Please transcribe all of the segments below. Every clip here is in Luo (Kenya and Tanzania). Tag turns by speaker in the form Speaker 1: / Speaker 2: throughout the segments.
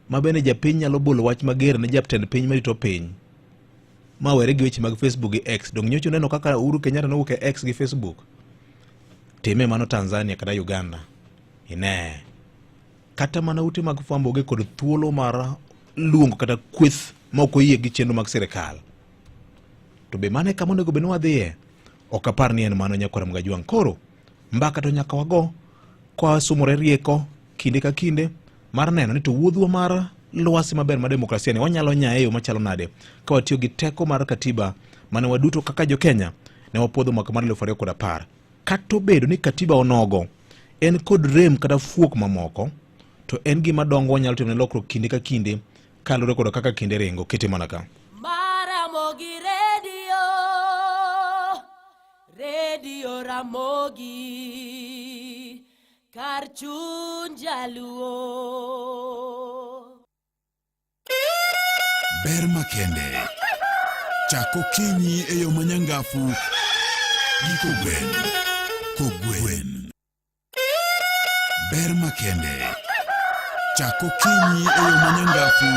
Speaker 1: Ma bende japiny nyalo bolo wach mager ne jatend piny marito piny ma were gi weche mag Facebook gi X. Dong nyocha uneno kaka Uhuru Kenyatta nowuok e X gi Facebook. Time mano Tanzania kata Uganda. Ine. Kata mana ute mag fwambo onge kod thuolo mar luongo kata kweth ma ok oyie gi chenro mag sirikal. To be mano e kama onego bed ni wadhiye? Ok apar ni en mano nyakwar Mgajwang'. Koro mbaka to nyaka wago kwasumore rieko kinde ka kinde mar neno ni to wuodhwa mar lwasi maber mar demokrasia ni wanyalo nyaye e yo machalo nade ka watiyo gi teko mar katiba mane waduto kaka jo-Kenya ne wapuodho mwaka mar 2010. Kata obedo ni katiba onogo en kod rem kata fuok mamoko, to en gima dongo wanyalo timo ne lokruok kinde ka kinde kaluwore koda kaka kinde ringo. Kete mana ka.
Speaker 2: Maramogi Radio, Radio Ramogi, kar chuny jaluo.
Speaker 3: Ber makende. Chak okinyi e yo manyangafu gi kogwen. Kogwen. Ber makende. Chak okinyi e yo manyangafu.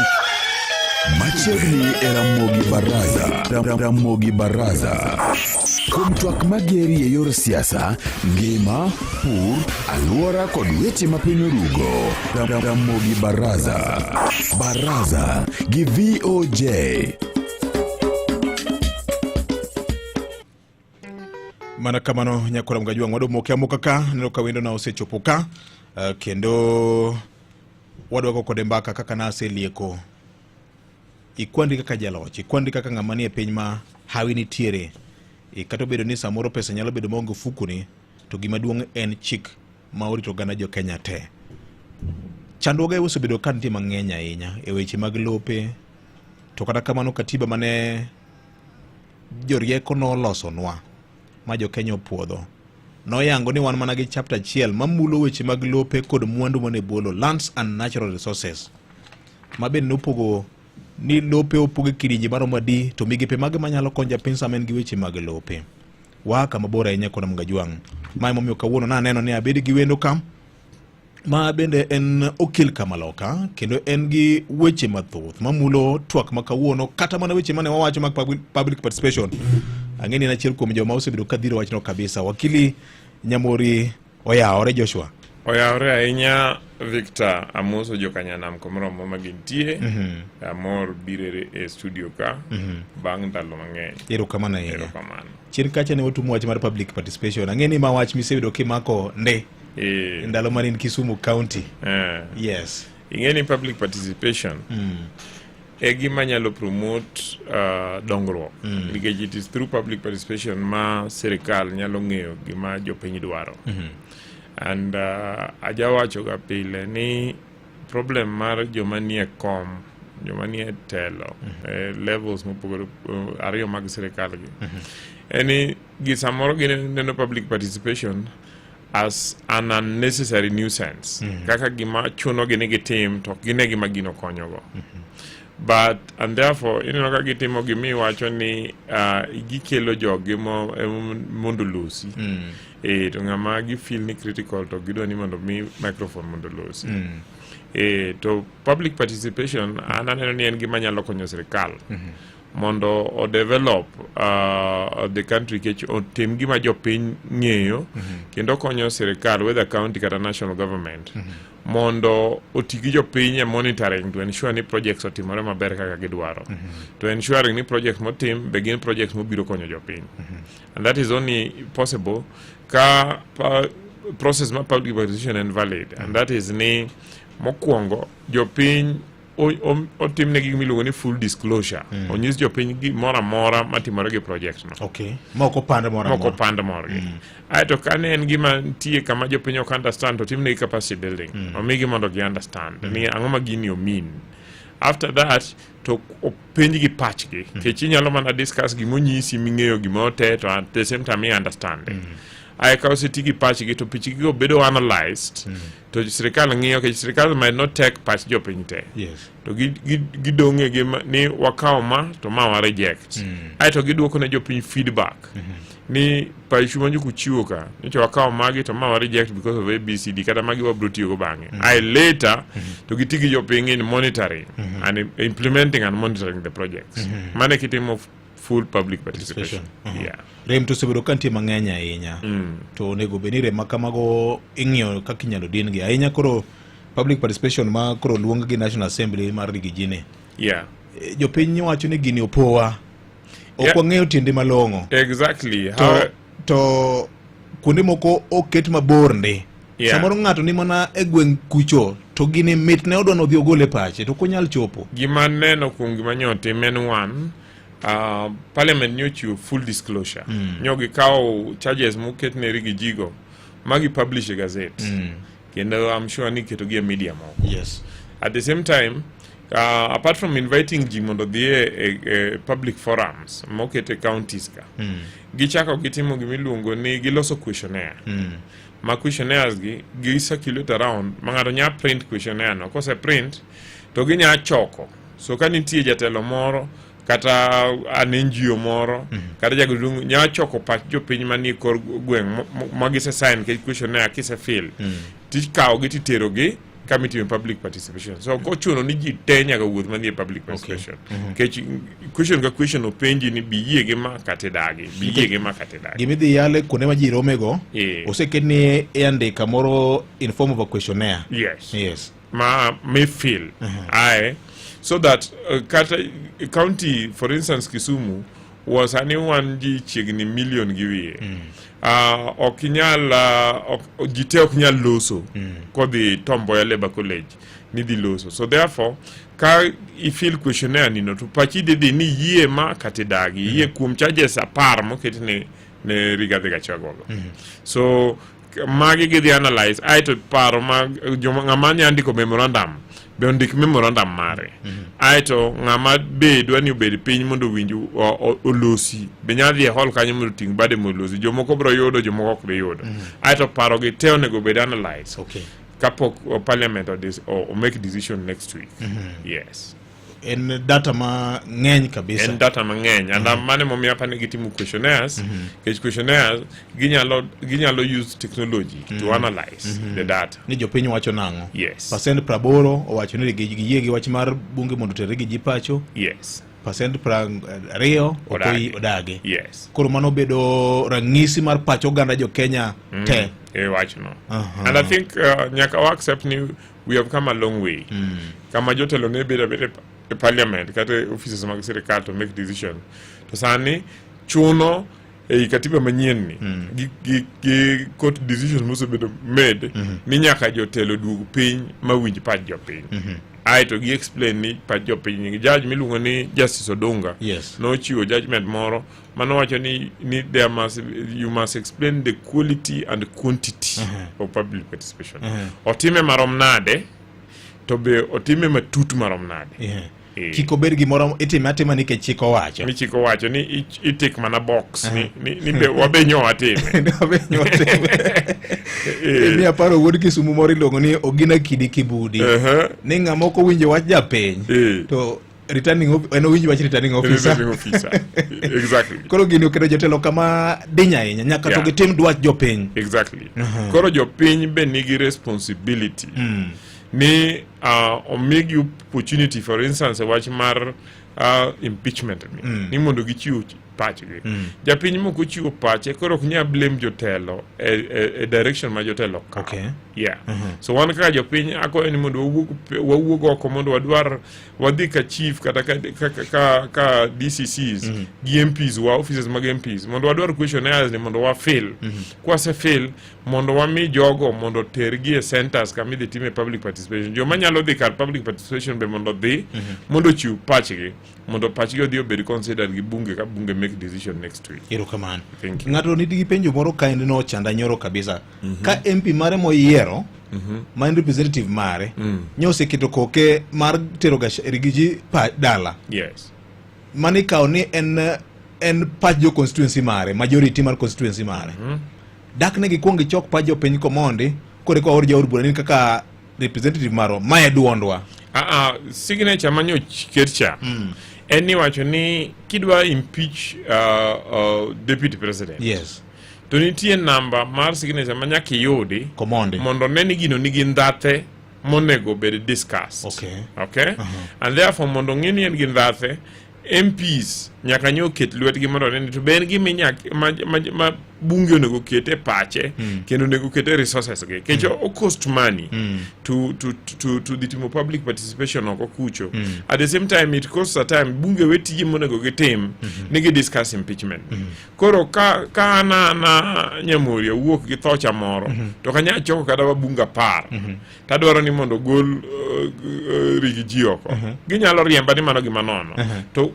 Speaker 4: Machiegni e Ramogi Baraza. Ramogi Baraza. Kuom twak mageri e yor siasa, ngima, pur, alwora kod weche ma piny orugo. Ramogi Baraza. Baraza gi VOJ.
Speaker 1: Mana kamano nyakwara Mgajwang' wadwa moke amoka ka neno ka wendo na osechopo ka kendo wadwako kode mbaka kaka naselieko ikwandi kaka jaloch ikwandi kaka ng'ama nie piny ma hawi nitiere e, kata obedo ni samoro pesa nyalo bedo maonge ofukoni to gima duong' en chik ma orito oganda jo Kenya te. Chandruoge osebedo ka nitie mang'eny ahinya e weche mag lope to kata kamano katiba mane jorieko nolosonwa ma jo Kenya opuodho noyango ni wan mana gi chapter achiel mamulo weche mag lope kod mwandu mane bolo lands and natural resources ma bende nopogo ni lope opog e kidienje maromo adi to migepe mage manyalo konyo japiny sama en gi weche mag lope. Waa kama bor ahinya kod Mgajwang'. Ma emomiyo kawuono naneno ni abed gi wendo ka ma bende en okil Kamaloka kendo en gi weche mathoth mamulo twak ma kawuono kata mana weche mane wawacho mag public participation. Ang'e ni en achiel kuom joma osebedo ka dhiro wachno kabisa. Wakili Nyamori Oyawore Joshua.
Speaker 5: Oyawore ahinya Victor, amoso jokanyanam kumoro amora ma gintie. Amor biro e studio ka bang' ndalo mang'eny.
Speaker 1: Erokamano ahinya.
Speaker 5: Erokamano.
Speaker 1: Chien kacha ne watumo wach mar public participation. Ang'e ni ma wach misebedo kimako nde ndalo mane in Kisumu County. Yes.
Speaker 5: Ing'e ni public participation e gima nyalo promote dongruok nikech it is through public participation ma sirikal nyalo ng'eyo gima jopiny dwaro. And ajawacho ga pile ni problem mar joma nie kom, joma nie telo e levels mopogore ariyo mag sirikal gi en ni gi samoro gineno public participation as an unnecessary nuisance kaka gima chuno gi ni gitim to ok gine gima gino konyogo. But and therefore ineno ka gitimo gimiwacho ni gikelo joggi mondo olosi to ng'ama gi feel ni critical to gidwa ni mondo mi microphone mondo olosi. To public participation an aneno ni en gima nyalo konyo sirikal mondo o develop the country nikech otim gima jopiny ng'eyo kendo konyo sirikal whether county kata national government mondo oti gi jopiny e monitoring to ensure ni projects otimore maber kaka gidwaro to ensuring ni projects motim be gin projects mobiro konyo jopiny. And that is only possible ka process ma public participation en valid and that is ni mokwongo jopiny otimne gik miluongo ni full disclosure. Onyis jopiny gimoro amora matimore gi project no.
Speaker 1: Okay. Mok opand moro
Speaker 5: mok
Speaker 1: amora.
Speaker 5: Opand morgi. Aeto kane en gima nitie kama jopiny ok understand to timnegi capacity building. Omigi mondo gi understand ni ang'o ma gini omean. After that to openjgi pachgi nikech inyalo mana discuss gimonyisi ming'eyo gima ote to at the same time i understand it. Ae ka oseti gi pachgi to pachgigo bedo analyzed to sirikal ng'iyo nikech sirikal might not take pach jopiny te. To gidong' e gi ni wakawo ma to ma wa reject. Aeto giduoko ne jopiny feedback ni pachu ma nyocha uchiwo ka nyocha wakawo magi to ma wa reject because of ABCD kata magi wabiro tiyogo bang'e. Ae later to giti gi jopiny in monitoring and implementing and monitoring the projects. Mano e kitimo full public participation. Yeah.
Speaker 1: Rem to osebedo ka nitie mang'eny ahinya. To onego bed ni rem ma kamago ing'iyo kaka inyalo din gi ahinya. Koro public participation ma koro luong gi National Assembly mar Riggy G ni. Jopiny wacho ni gini opowa. Ok wang'eyo tiende malong'o. To, to kuonde moko oket mabor ndi. Samoro ng'ato ni mana e gweng' kucho to gini mit ne odwa nodhi ogol e pache to ok onyal chopo.
Speaker 5: Gima neno kuom gima nyo otim en one, parliament nyo ochiwo full disclosure. Nyo gikawo charges moket ne Riggy G go ma gi publish e gazette. Kendo I'm sure ni ketogi e media moko. At the same time, apart from inviting ji mondo odhi e public forums moket e counties ka, gichako gitimo gimiluongo ni giloso questionnaire. Ma questionnaires gi circulate around ma ng'ato nya print questionnaire no. Kose print to ginya choko. So ka nitie jatelo moro kata an NGO moro kata jagodong nya choko pach jopiny manie kor gweng' ma gise sign nikech questionnaire kise fill tikawo gi titero gi kama itime public participation. So ok ochuno ni ji te nyaka wuoth madhi e public participation. Nikech question ka question openji ni biyie gi ma kata idagi, biyie gi ma kata idagi.
Speaker 1: Gimidhi yale kuonde ma ji romego oseket ni e andika moro in form of a questionnaire.
Speaker 5: Yes.
Speaker 1: Yes.
Speaker 5: Ma may fill. Aye. So that kata county, for instance, Kisumu was sani wan ji chiegni million gi wiye. Ok inyal ji te ok nyal loso kodhi Tom Mboya Labour College ni dhi loso. So therefore ka i fill questionnaire nino to pachi dhi dhi ni yie ma kata idagi, yie kuom charges 10 moket ne Rigathi Gachagua go. So magi gidhi analyze aeto paro ma joma ng'ama nya ndiko memorandum be ondik memorandum mare. Aeto ng'ama be dwa ni obed piny mondo owinj olosi be nya dhi e hall kanyo mondo oting' bade mondo olosi. Jomoko biro yudo, jomoko ok bi yudo. Aeto paro gi te onego bed analyze kapok parliament o make decision next week. Yes.
Speaker 1: En data ma ng'eny kabisa.
Speaker 5: En data mang'eny. And mano emomiyo apani gitimo questionnaires. Nikech questionnaires ginyalo use technology to analyze the data.
Speaker 1: Ni jopiny wacho nang'o?
Speaker 5: Yes.
Speaker 1: Percent 80 owacho ni giyie gi wach mar bunge mondo oter gi ji pacho.
Speaker 5: Yes.
Speaker 1: Percent 20
Speaker 5: Odagi.
Speaker 1: Odagi.
Speaker 5: Yes.
Speaker 1: Koro mano bedo ranyisi mar pach oganda jo Kenya te.
Speaker 5: E wachno. And I think nyaka wa accept ni we have come a long way. Kama jotelo ne bedo abeda e parliament kata e offices mag sirikal to make decision. To sani chuno ei katiba manyien ni gi court decisions mosebedo made ni nyaka jotelo duog piny mawinj pach jopiny. Aeto gi explain ni pach jopiny ni judge miluongo ni Justice Odunga nochiwo judgment moro manowacho ni there must, you must explain the quality and quantity of public participation. Otime marom nade to be otime matut marom nade.
Speaker 1: Kik obed gimoro itime atima nikech chik owacho.
Speaker 5: Ni chik owacho ni itik mana box ni be wabe nyo watime.
Speaker 1: Wabe nyo watime. Mi aparo wuod Kisumu moro iluongo ni Ogina Kidi Kibudi. Ni ng'ama ok owinjo wach japiny to returning en owinj wach returning officer.
Speaker 5: Returning officer. Exactly.
Speaker 1: Koro gini oketo jotelo kama diny ahinya nyaka to gitim dwach jopiny.
Speaker 5: Exactly. Koro jopiny be nigi responsibility ni omigi opportunity, for instance, e wach mar impeachment ni mondo gichiw pachgi. Japiny mok ochiwo pache koro ok nyal blame jotelo e direction ma jotelo kawo. Yeah. So wan kaka jopiny akwayo ni mondo wawuog oko mondo wadwar wadhi ka chief kata ka DCCs gi MPs wa offices mag MPs mondo wadwar questionnaires ni mondo wa fill. Kwase fill mondo wami jogo mondo tergi e centers kama idhi time public participation. Joma nyalo dhi kar public participation be mondo dhi mondo ochiw pachgi mondo pachgi odhi obed considered gi bunge ka bunge make decision next week.
Speaker 1: Erokamano.
Speaker 5: Thank you.
Speaker 1: Ng'ato nigi penjo moro kaendi nochanda nyoro kabisa. Ka MP mare moyiero ma en representative mare nyo oseketo koke mar tero Riggy G dala.
Speaker 5: Yes.
Speaker 1: Mano ikawo ni en pach jo constituency mare, majority mar constituency mare. Dak ne gikwong gichok pach jopiny komondi koro eka waor jaod bura ni kaka representative marwa mae e duondwa.
Speaker 5: Ah, ah, signature manyo ket cha en ni wacho ni kidwa impeach deputy president to nitie namba mar signature ma nyaka iyudi
Speaker 1: Komondi.
Speaker 5: mondo ne ni gino nigi ndhathe monego bed discussed. Okay? And therefore mondo ng'e ni en gi ndhathe MPs nyaka nyo ket lwetgi mondo ne ni to be en gima inya- ma bunge onego ket e pache kendo onego ket e resources gi nikech o cost money to dhi timo public participation oko kucho. At the same time it costs a time bunge we tije monego gitim ni gi discuss impeachment. Koro ka an ana Nyamori awuok gi thocha moro to ok anyal choko kata wabunge 10 tadwaro ni mondo ogol Riggy G oko. Ginyalo riemba ni mano gima nono. To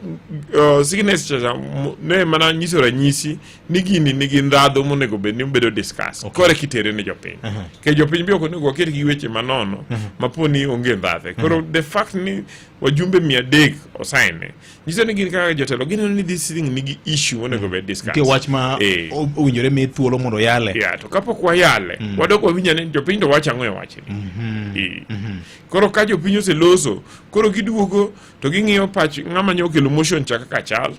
Speaker 5: signature cha ne mana nyiso ranyisi ni gini nigi ndhadhu monego bed ni obedo discuss. Koro kitere ne jopiny. Nikech jopiny be ok onego waket gi weche manono mapo ni onge ndhathe. Koro the fact ni wajumbe 300 osign nyiso ni gin kaka jotelo gineno ni this thing nigi issue monego bed discussed.
Speaker 1: Nitie wach ma owinjore mi thuolo mondo yale.
Speaker 5: Yeah, to kapok wayale wadok wawinjo ni jopiny to wacho ang'o e wachni. Koro ka jopiny oseloso, koro giduogo to ging'iyo pach ng'ama nyo okelo motion cha kaka chal.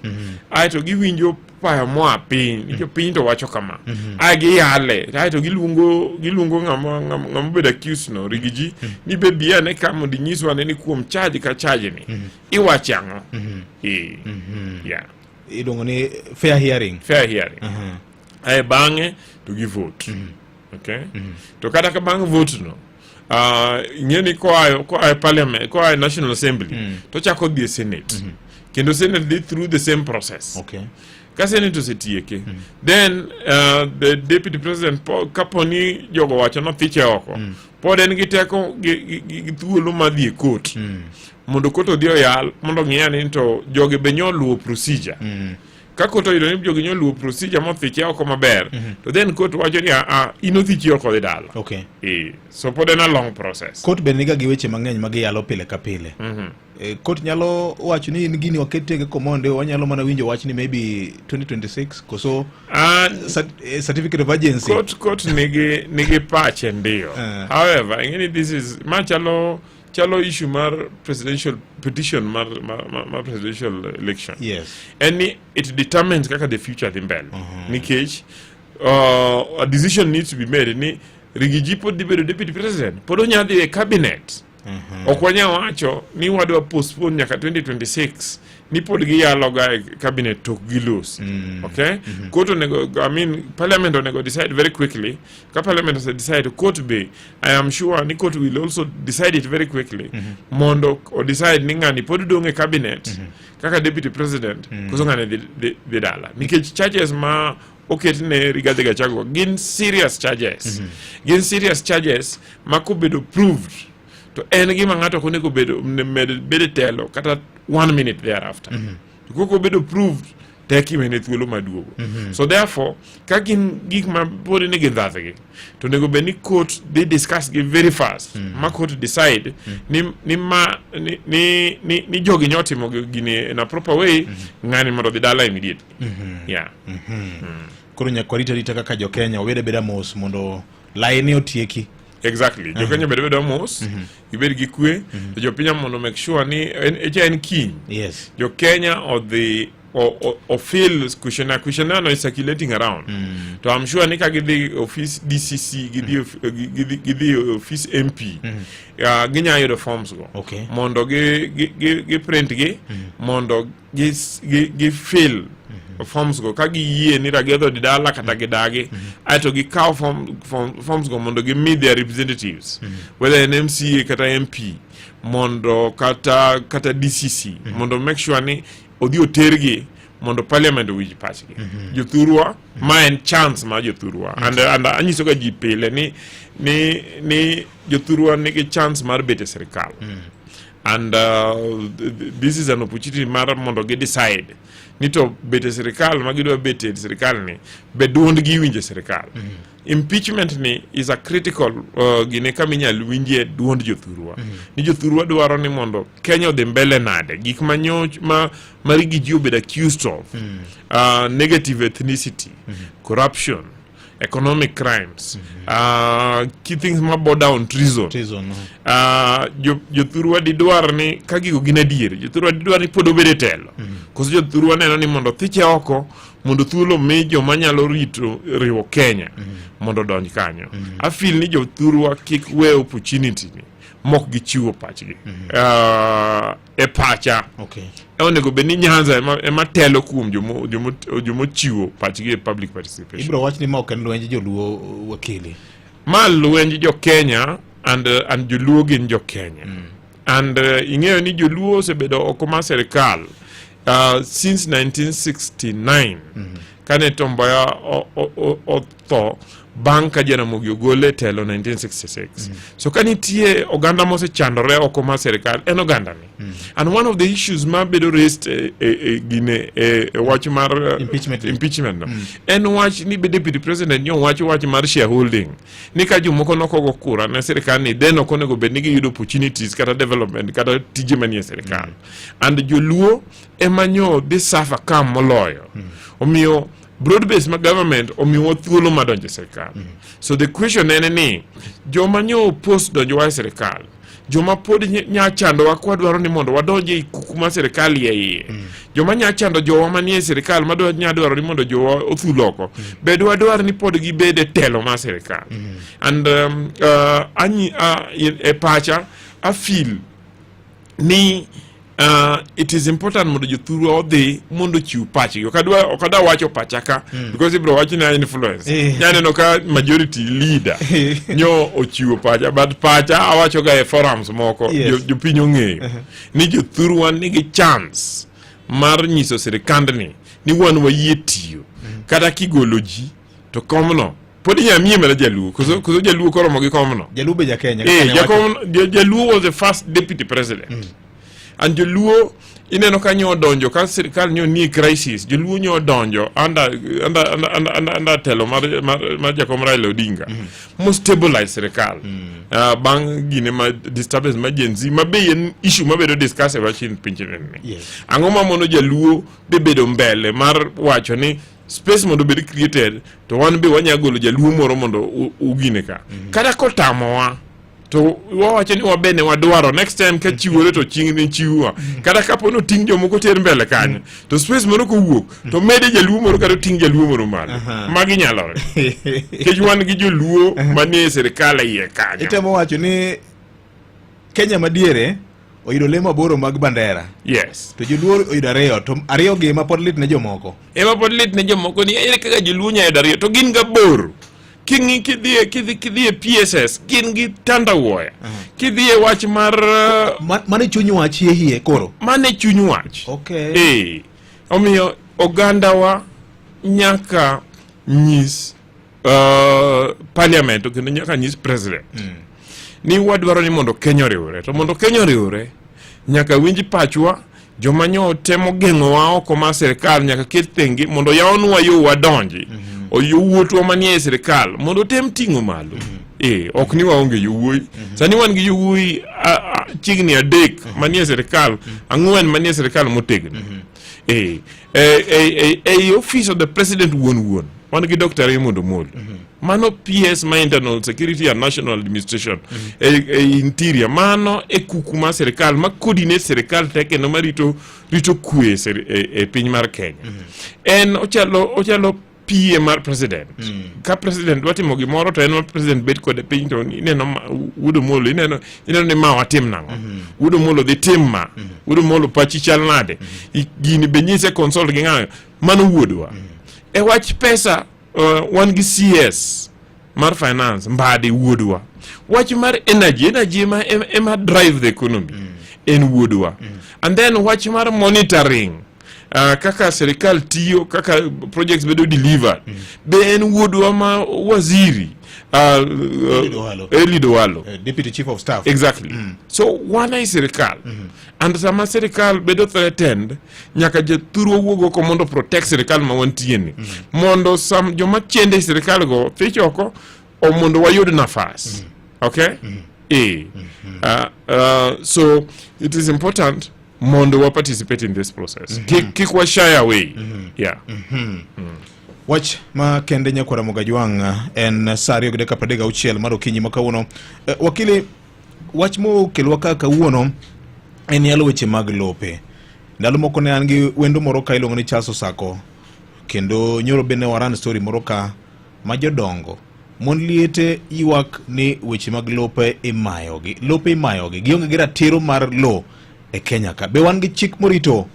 Speaker 5: Aeto giwinjo payo moa piny, ni jopiny to wacho kama. Ae giyale, aeto giluongo ng'ama obedo accused no, Riggy G, ni be bi ane ka mondo inyiswa ane ni kuom charge ka charge ni, iwacho ang'o. Yeah.
Speaker 1: Iluongo ni fair hearing.
Speaker 5: Fair hearing. Ae bang'e to gi vote. Okay? To kata ka bang' vote no, ing'e ni koa e parliament, koa e National Assembly, to chako dhi e Senate. Kendo Senate dhi through the same process. Ka Senate osetieke, then the deputy president kapo ni jogo wacho nothiche oko, pod en gi teko gi thuolo mar dhi e court. Mondo court odhi oyal, mondo ong'i ane ni to jogi be nyoluwo procedure. Ka court oyudo ni jogi nyoluwo procedure mothiche oko maber, to then court wacho ni a in othichi oko dhi dala. So pod en a long process.
Speaker 1: Court be niga gi weche mang'eny ma giyalo pile ka pile. Court nyalo wacho ni in gini waket tenge komonde, wanyalo mana winjo wach ni maybe 2026 koso certificate of urgency.
Speaker 5: Court nigi pache ndiyo. However, ing'e ni this is ma chalo issue mar presidential petition mar presidential election. En ni it determines kaka the future dhi mbele. Nikech a decision needs to be made ni Riggy G pod dhi bedo deputy president, pod onya dhi e cabinet. Ok wanyal wacho ni wadwa postpone nyaka 2026 ni pod giyalo ga e cabinet to ok gilosi. Okay? Court onego, I mean, parliament onego decide very quickly. Ka parliament ose decide, court be, I am sure ni court will also decide it very quickly. Mondo o decide ni ng'ani pod dong' e cabinet kaka deputy president, koso ng'ani dhi dala. Nikech charges ma oket ne Rigathi Gachagua gin serious charges. Gin serious charges ma kobedo proved to en gima ng'ato ok onego med bedo e telo kata 1 minute thereafter. To kok obedo proved, tek imene thuolo maduogo. So therefore, ka gin gik ma pod nigi ndhathgi, to onego bed ni court dhi discuss gi very fast. Ma court decide ni ma ni jogi nyotimo gini in a proper way, ng'ani mondo odhi dala immediately. Yeah.
Speaker 1: Koro nyaka warit arita kaka jo Kenya, wabed abeda mos mondo laini otieki.
Speaker 5: Exactly. Jo Kenya bed abeda mos, gibed gi kwe, to jopiny mondo make sure ni en kiny. Jo Kenya odhi o fill questionnaire. Questionnaire no is circulating around. To I'm sure ni ka gidhi office DCC, gidhi office MP, ginya yudo forms go. Mondo gi print gi, mondo gi fill forms go ka giyie ni Ragetho odhi dala kata gidagi, aeto gikaw forms go mondo gimi their representatives, whether en MCA kata MP, mondo kata DCC, mondo make sure ni odhi otergi mondo parliament owinj pachgi. Jothurwa, ma en chance mar jothurwa. And anyiso ga ji pile ni jothurwa nigi chance mar bet e sirikal. And this is an opportunity mar mondo gi decide ni to bet e sirikal ma gidwa bet e sirikal ni be duondgi iwinjo e sirikal. Impeachment ni is a critical gine kama inyal winjie duond jothurwa. Ni jothurwa dwaro ni mondo Kenya odhi mbele nade, gik ma nyoch ma Riggy G obedo accused of, negative ethnicity, corruption. Economic crimes, key things ma border on treason.
Speaker 1: Treason, no.
Speaker 5: Jothurwa didwar ni ka gigo gin adier, jothurwa didwar ni pod obed e telo, koso jothurwa neno ni mondo thiche oko mondo thuolo mi joma nyalo rito riwo Kenya mondo odonj kanyo. Afil ni jothurwa kik we opportunity ni mok gichiwo pachgi. E pacha, onego bed ni Nyanza ema telo kuom jomochiwo pachgi e public participation.
Speaker 1: Ibiro wach ni ma ok en lwenj joluo, wakili.
Speaker 5: Ma lwenj jo Kenya and joluo gin jo Kenya. And ing'eyo ni joluo osebedo oko mar sirikal since 1969 kane Tom Mboya otho bang' ka Jaramogi ogol e telo 1966. So ka nitie oganda mosechandore oko mar sirikal, en oganda ni. And one of the issues ma bedo raised e gine e wach mar
Speaker 1: Impeachment.
Speaker 5: Impeachment no. En wach ni be deputy president nyo wach mar shareholding ni ka jomoko nokogo kura ne sirikal ni then ok onego bed ni giyudo opportunities kata development kata tije manie sirikal, and joluo ema nyo dhi suffer ka moloyo. Omiyo broad base ma government omiyowa thuolo mar donjo e sirikal. So the question en ni joma nyo oppose donjowa e sirikal, joma pod nya chandowa kwadwaro ni mondo wadonj e kuku mar sirikal iye iye, joma nya chando jowa manie sirikal madwa nya dwaro ni mondo jowa othul oko, be dwadwar ni pod gibed e telo mar sirikal? And e pacha afeel ni it is important mondo jothurwa odhi mondo ochiw pachgi. Ok adwa wacho pacha ka because ibiro wach ni influence. Nyaneno ka majority leader nyo ochiwo pacha, but pacha awacho ga e forums moko. Jopiny ong'eyo ni jothurwa nigi chance mar nyiso sirikandni ni wan wayie tiyo kata kigolo ji to komno pod inya miye mana jaluo. Koso jaluo koromo gi komno?
Speaker 1: Jaluo be ja Kenya.
Speaker 5: Eh,
Speaker 1: kaka ne wacho.
Speaker 5: Jaluo was the first deputy president. And joluo ineno ka nyo odonjo ka sirikal nyo nie crisis, joluo nyo odonjo under telo mar jakom Raila Odinga mo stabilize sirikal bang' gine ma disturbance ma Gen Z ma be en issue mabedo discuss e wach impeachment ni. Ang'o ma mono jaluo be bedo mbele mar wacho ni space mondo obed created to wan be wanya golo jaluo moro mondo ugine ka kata kotamowa to wawacho ni wabene wadwaro next time ka chiwore to ching ni chiwa, kata kapo ni oting' jomoko ter mbele kanyo to space moro kowuok to mede jaluo moro kata oting' jaluo moro malo. Magi nyalore nikech wan gi joluo manie sirikal e iye kanyo.
Speaker 1: Itemo wacho ni Kenya madiere oyudo lemo aboro mag bandera.
Speaker 5: Yes.
Speaker 1: To joluo oyudo ariyo, to ariyo gi ema pod lit ne jomoko.
Speaker 5: Ema pod lit ne jomoko ni ere kaka joluo nya yudo ariyo to gin gaboro. King'i kidhi e PSS gin gi tandawuoya. Kidhi e wach mar
Speaker 1: Mano e chuny wach hie hie koro.
Speaker 5: Mano e chuny wach. Eh, omiyo ogandawa nyaka nyis parliament to kendo nyaka nyis president ni wadwaro ni mondo Kenya oriwre, to mondo Kenya oriwre nyaka winj pachwa. Joma nyo temo geng'owa oko mar sirikal nyaka ket thenge mondo yawnwa yo wadonji. Yowuotwa manie e sirikal mondo otem ting'o malo. Eh, ok ni waonge yowuoyi. Sani wan gi yowuoyi chiegni adek manie sirikal, ang'wen manie sirikal motegno. Eh, e office of the president wuon wuon wan gi Dr. Raymond Omolo. Mano PS ma Internal Security and National Administration. E interior mano e kuku mar sirikal ma coordinate sirikal te kendo ma rito kwe e piny mar Kenya. En ochalo PA mar president. Ka president dwa timo gimoro to en ma president bet kode piny to ineno Wuod Omolo ineno ni ma watim nang'o? Wuod Omolo dhi tim ma. Wuod Omolo pachi chal nade? Gini be nyise consult gi ng'ayo. Mano wuodwa. E wach pesa wan gi CS mar finance Mbadi wuodwa. Wach mar energy, energy ema drive the economy. En wuodwa. And then wach mar monitoring kaka sirikal tiyo, kaka projects bedo delivered, be en wuodwa ma waziri
Speaker 1: Eliud Owalo.
Speaker 5: Eliud Owalo.
Speaker 1: Deputy Chief of Staff.
Speaker 5: Exactly. So wan ei sirikal and sama sirikal bedo threatened nyaka jothurwa wuog oko mondo protect sirikal ma wantie ni mondo sam joma chende e sirikal go thich oko o mondo wayud nafas. Okay. So it is important. Mondo wa participate in this process. Kik wa shy away. Yeah.
Speaker 1: Wach ma kende, nyakwara Mogajwang', en sa 2:36 mar okinyi ma kawuono. Wakili, wach mokelwa ka kawuono en yalo weche mag lope. Ndalo moko ne an gi wendo moro ka iluongo ni Charles Osako, kendo nyoro bende waran story moro ka ma jodongo mon liete ywak ni weche mag lope imayogi, lope imayogi, gionge gi ratiro mar lo e Kenya ka. Be wan gi chik morito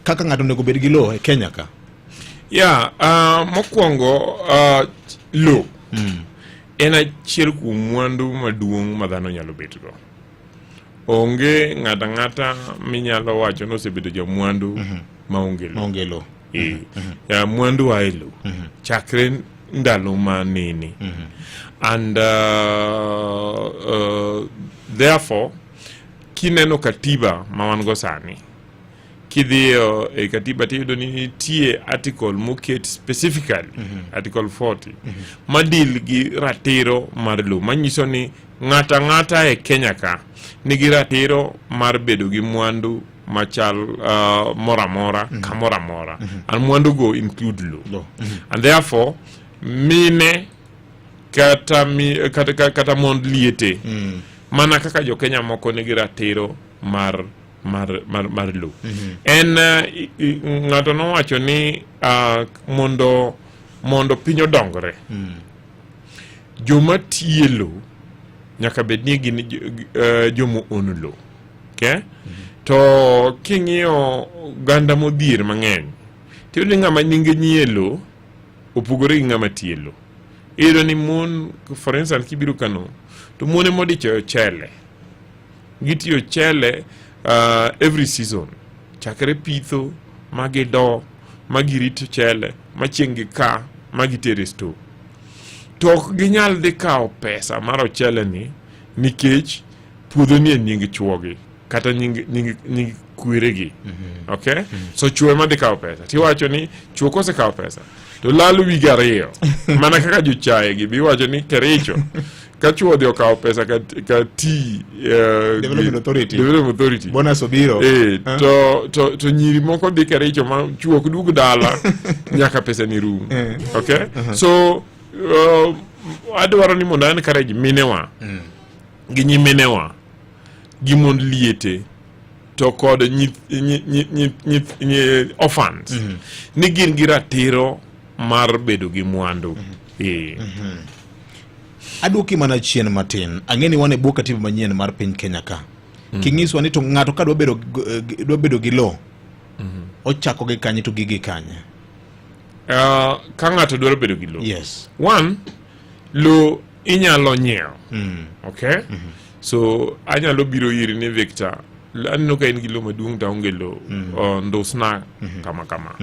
Speaker 1: kaka ng'ato onego bed gi lo e Kenya ka?
Speaker 5: Yeah, mokwongo lo en achiel kuom mwandu maduong' ma dhano nyalo betgo. Onge ng'ato ang'ata minyalo wacho ni osebedo jamwandu maonge lo.
Speaker 1: Maonge lo.
Speaker 5: Eh, ya, mwandu a e lo chakre ndalo ma nene, and therefore kineno katiba ma wan go sani, kidhiyo e katiba tiyudo ni nitie article moket specifically, article 40, ma deal gi ratiro mar lo, manyiso ni ng'ato ang'ata e Kenya ka nigi ratiro mar bedo gi mwandu machal moro amora, kamoro amora, and mwandu go include lo.
Speaker 1: Lo.
Speaker 5: And therefore mine kata, mi, kata, kata, kata mond liete, mana kaka jo Kenya moko nigi ratiro mar lo. En ng'ato nowacho ni mondo piny odongre, joma tiye lo nyaka bed ni gin joma own lo, okay? To king'iyo oganda modhier mang'eny, tiyudo ni ng'ama nyinge nyie lo opogore gi ng'ama tiye lo. Iyudo ni mon, for instance, kibiro Kano to mon ema odicho e ochele, gitiyo ochele every season, chakre pitho ma gido ma girit ochele ma chieng' gika ma gitere store, to ok ginyal dhi kawo pesa mar ochele ni nikech puodho ni e nying chuogi kata nying kweregi, okay? So chuo ema dhi kawo pesa, tiwacho ni chuo kosekawo pesa to lal wige 2, mana kaka jochae gi bi wacho ni Kericho ka chuo odhi okawo pesa ka ti
Speaker 1: Development Authority.
Speaker 5: Development Authority.
Speaker 1: Bonus obiro.
Speaker 5: Eh, to nyiri moko dhi Kericho ma chuo ok duog dala nyaka pesa ni rum. Okay, so adwaro ni mondo encourage minewa gi nyiminewa gi mond liete to kod nyith orphans ni gin gi ratiro mar bedo gi mwandu. Eh.
Speaker 1: Aduoki mana chien matin. Ang'e ni wan e bwo katiba manyien mar piny Kenya ka. King'iswa ni to ng'ato ka dwa bedo gi lo, ochako gi kanye to gigi kanye?
Speaker 5: Ka ng'ato dwaro bedo gi lo,
Speaker 1: Yes.
Speaker 5: one, lo inyalo nyiewo, okay? So anyalo biro iri ni, "Victor, aneno ka in gi lo maduong' to aonge lo, ndusna kama kama."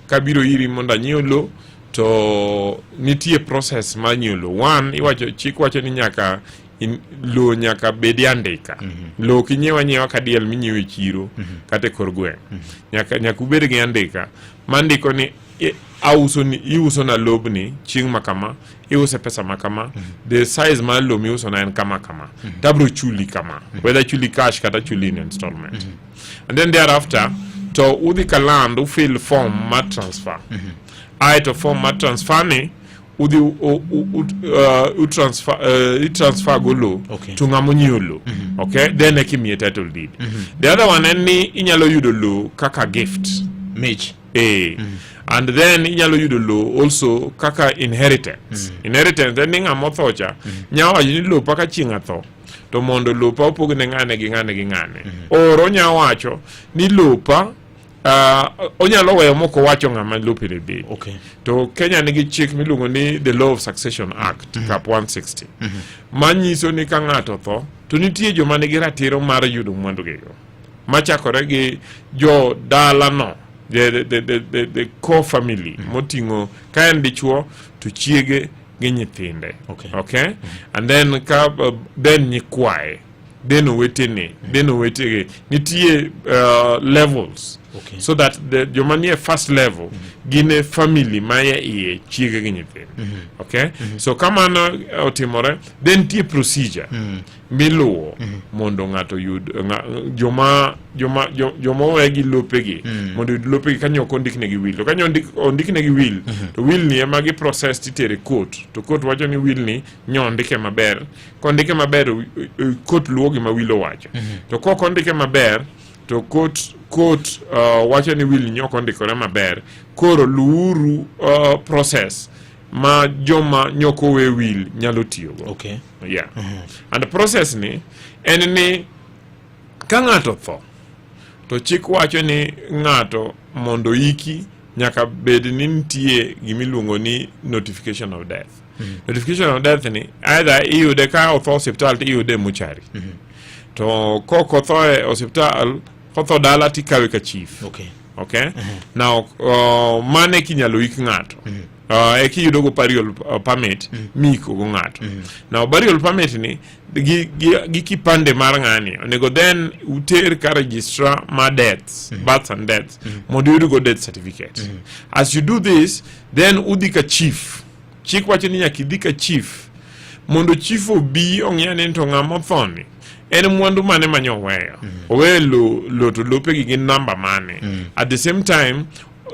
Speaker 5: Kabiro iri mondo anyiew lo, to nitie process mar nyiewo lo. One, iwacho, chik wacho ni nyaka lo nyaka bedi andika. Lo ok inyiew anyiewa ka diel minyiewo e chiro kata e kor gweng'. Nyaka ubed gi andika mandiko ni auso ni, iuso na lobni chieng' ma kama, iuse pesa ma kama, the size mar lo miuso na en kama kama, tabro chuli kama, whether chuli cash kata chuli in installment. And then thereafter to udhi ka land, ufill form mar transfer. Aeto form mar transfer ni udhi utransfer, itransfer go lo to ng'ama onyiewo lo, okay? Then eka imiye title deed. The other one en ni inyalo yudo lo kaka gift.
Speaker 1: Mich.
Speaker 5: Eh. And then inyalo yudo lo also kaka inheritance. Inheritance en ni ng'ama otho cha nya wacho ni lopa ka chieng' atho to mondo lopa opog ne ng'ane gi ng'ane gi ng'ane. Or onya wacho ni lopa onyalo weyo mok owacho ng'ama lope ne bed. To Kenya nigi chik miluongo ni the Law of Succession Act, Cap 160, manyiso ni ka ng'ato otho to nitie joma nigi ratiro mar yudo mwandugigo machakore gi jo dalano, the core family, moting'o ka en dichuo to chiege gi nyithinde. Okay? And then ka then nyikwaye, then owetene, then owetege. Nitie levels. So that the joma nie first level gin e family ma e iye, chiege gi nyithindo. Okay, so kamano otimore, then nitie procedure miluwo mondo ng'ato oyud joma owe gi lopegi mondo oyud lopegi kanyo ok ondiknegi will. To kanyo ondiknegi will, to will ni ema gi process titere court, to court wacho ni will ni nyo ondike maber. Kondike maber, court luwo gima will owacho. To kok ondike maber, to court wacho ni will ni ok ondikore maber, koro luwuru process ma joma nyoko owe will nyalo tiyogo. Yeah, and process ni en ni ka ng'ato tho, to chik wacho ni ng'ato mondo iki nyaka bed ni nitie gimiluongo ni notification of death. Notification of death ni either iyude ka otho osiptal to iyude e mochari, to kok otho e osiptal, kotho dala tikawe ka chief. Okay, now mane kinyalo ik ng'ato, eki yudo go burial permit miiko go ng'ato. Now burial permit ni gi kipande mar ng'ani onego then uter ka registrar ma deaths, births and deaths, mondo uyud go death certificate. As you do this, then udhi ka chief. Chik wacho ni nyaka idhi ka chief mondo chief obi ong'e ni to ng'ama othoni en mwandu mane manyo oweyo, oweyo lo, to lopegi gin namba mane. At the same time,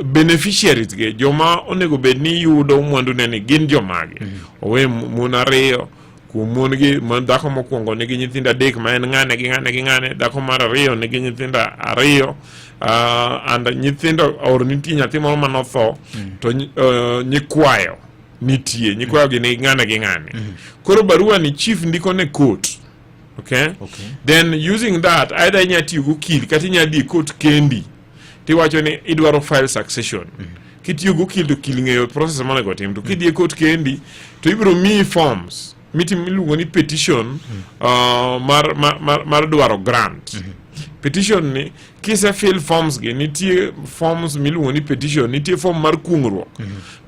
Speaker 5: beneficiaries ge, joma onego bed ni yudo mwandu ne ni gin jomage. Owe mon ariyo, kuom mon gi mon, dhako mokwongo nigi nyithindo adek ma en ng'ane gi ng'ane gi ng'ane, dhako mar ariyo nigi nyithindo ariyo, and nyithindo or nitie nyathi moro manotho, to nyikwayo nitie, nyikwayo gi nigi ng'ane gi ng'ane. Koro barua ni chief ndiko ne court, okay?
Speaker 1: Okay.
Speaker 5: Then using that, either inya tiyo gi okil kata inya dhi e court kendi tiwacho ni idwaro file succession. Kitiyo gi okil, to okil ng'eyo process monego tim, to kidhi e court kendi to ibiro miyi forms mitim iluongo ni petition mar dwaro grant. Petition ni kise fill forms gi, nitie forms miluongo ni petition, nitie form mar kuong'ruok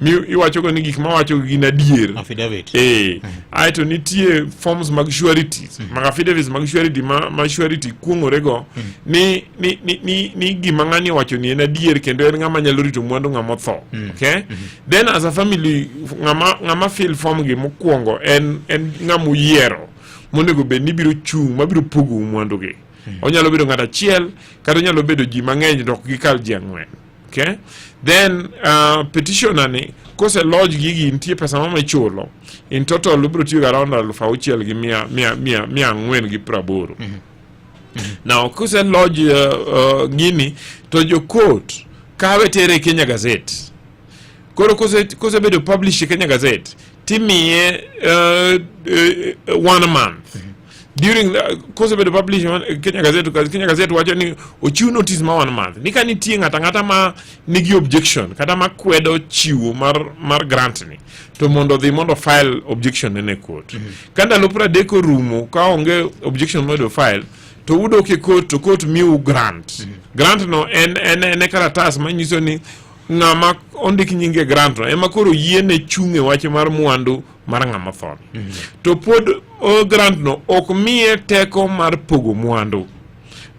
Speaker 5: mi iwachogo ni gik mawacho gin adier.
Speaker 1: Affidavit.
Speaker 5: Eh, aeto nitie forms mag sureties, mag affidavits mag surety ma surety kuong'orego ni gima ng'ani owacho ni en adier kendo en ng'ama nyalo rito mwandu ng'ama otho. Okay, then as a family, ng'ama fill form gi mokwongo en ng'ama uyiero monego bed ni biro chung' mabiro pogo mwandu gi. Onyalo bedo ng'at achiel kata onyalo bedo ji mang'eny, to ok gikal ji ang'wen. Okay, then petitioner ni kose lodge gigi, nitie pesa mama ichulo. In total ubiro tiyo around alufu auchiel gi mia ang'wen gi praboro. Now kose lodge gini, to jo court kawe tere e Kenya Gazette. Koro kosebedo publish e Kenya Gazette, timiye one month. During the, kosebedo publish e Kenya Gazette, Kenya Gazette wacho ni ochiw notice ma one month ni ka nitie ng'ato ang'ata ma nigi objection kata ma kwedo chiwo mar grant ni, to mondo odhi mondo file objection ne court. Ka ndalo 30 orumo ka onge objection mobedo file, to udok e court, to court miu grant. Grant no en e karatas manyiso ni ng'ama ondik nyinge e grant no ema koro yiene chung' e wach mar mwandu mar ng'ama otho. To pod grant no ok miye teko mar pogo mwandu.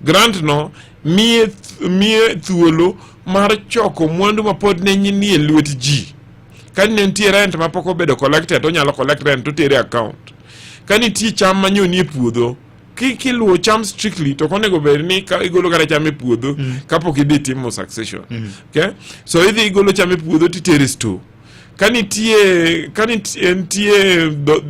Speaker 5: Grant no miye thuolo mar choko mwandu ma pod ne nie lwet ji. Ka ne nitie rent ma pok obedo collected, to onyalo collect rent to tere account. Ka nitie cham manyo nie puodho, kiluwo cham strictly, to ok onego bed ni ka igolo kata cham e puodho kapok idhi timo succession. Okay, so idhi igolo cham e puodho titere store. Ka nitie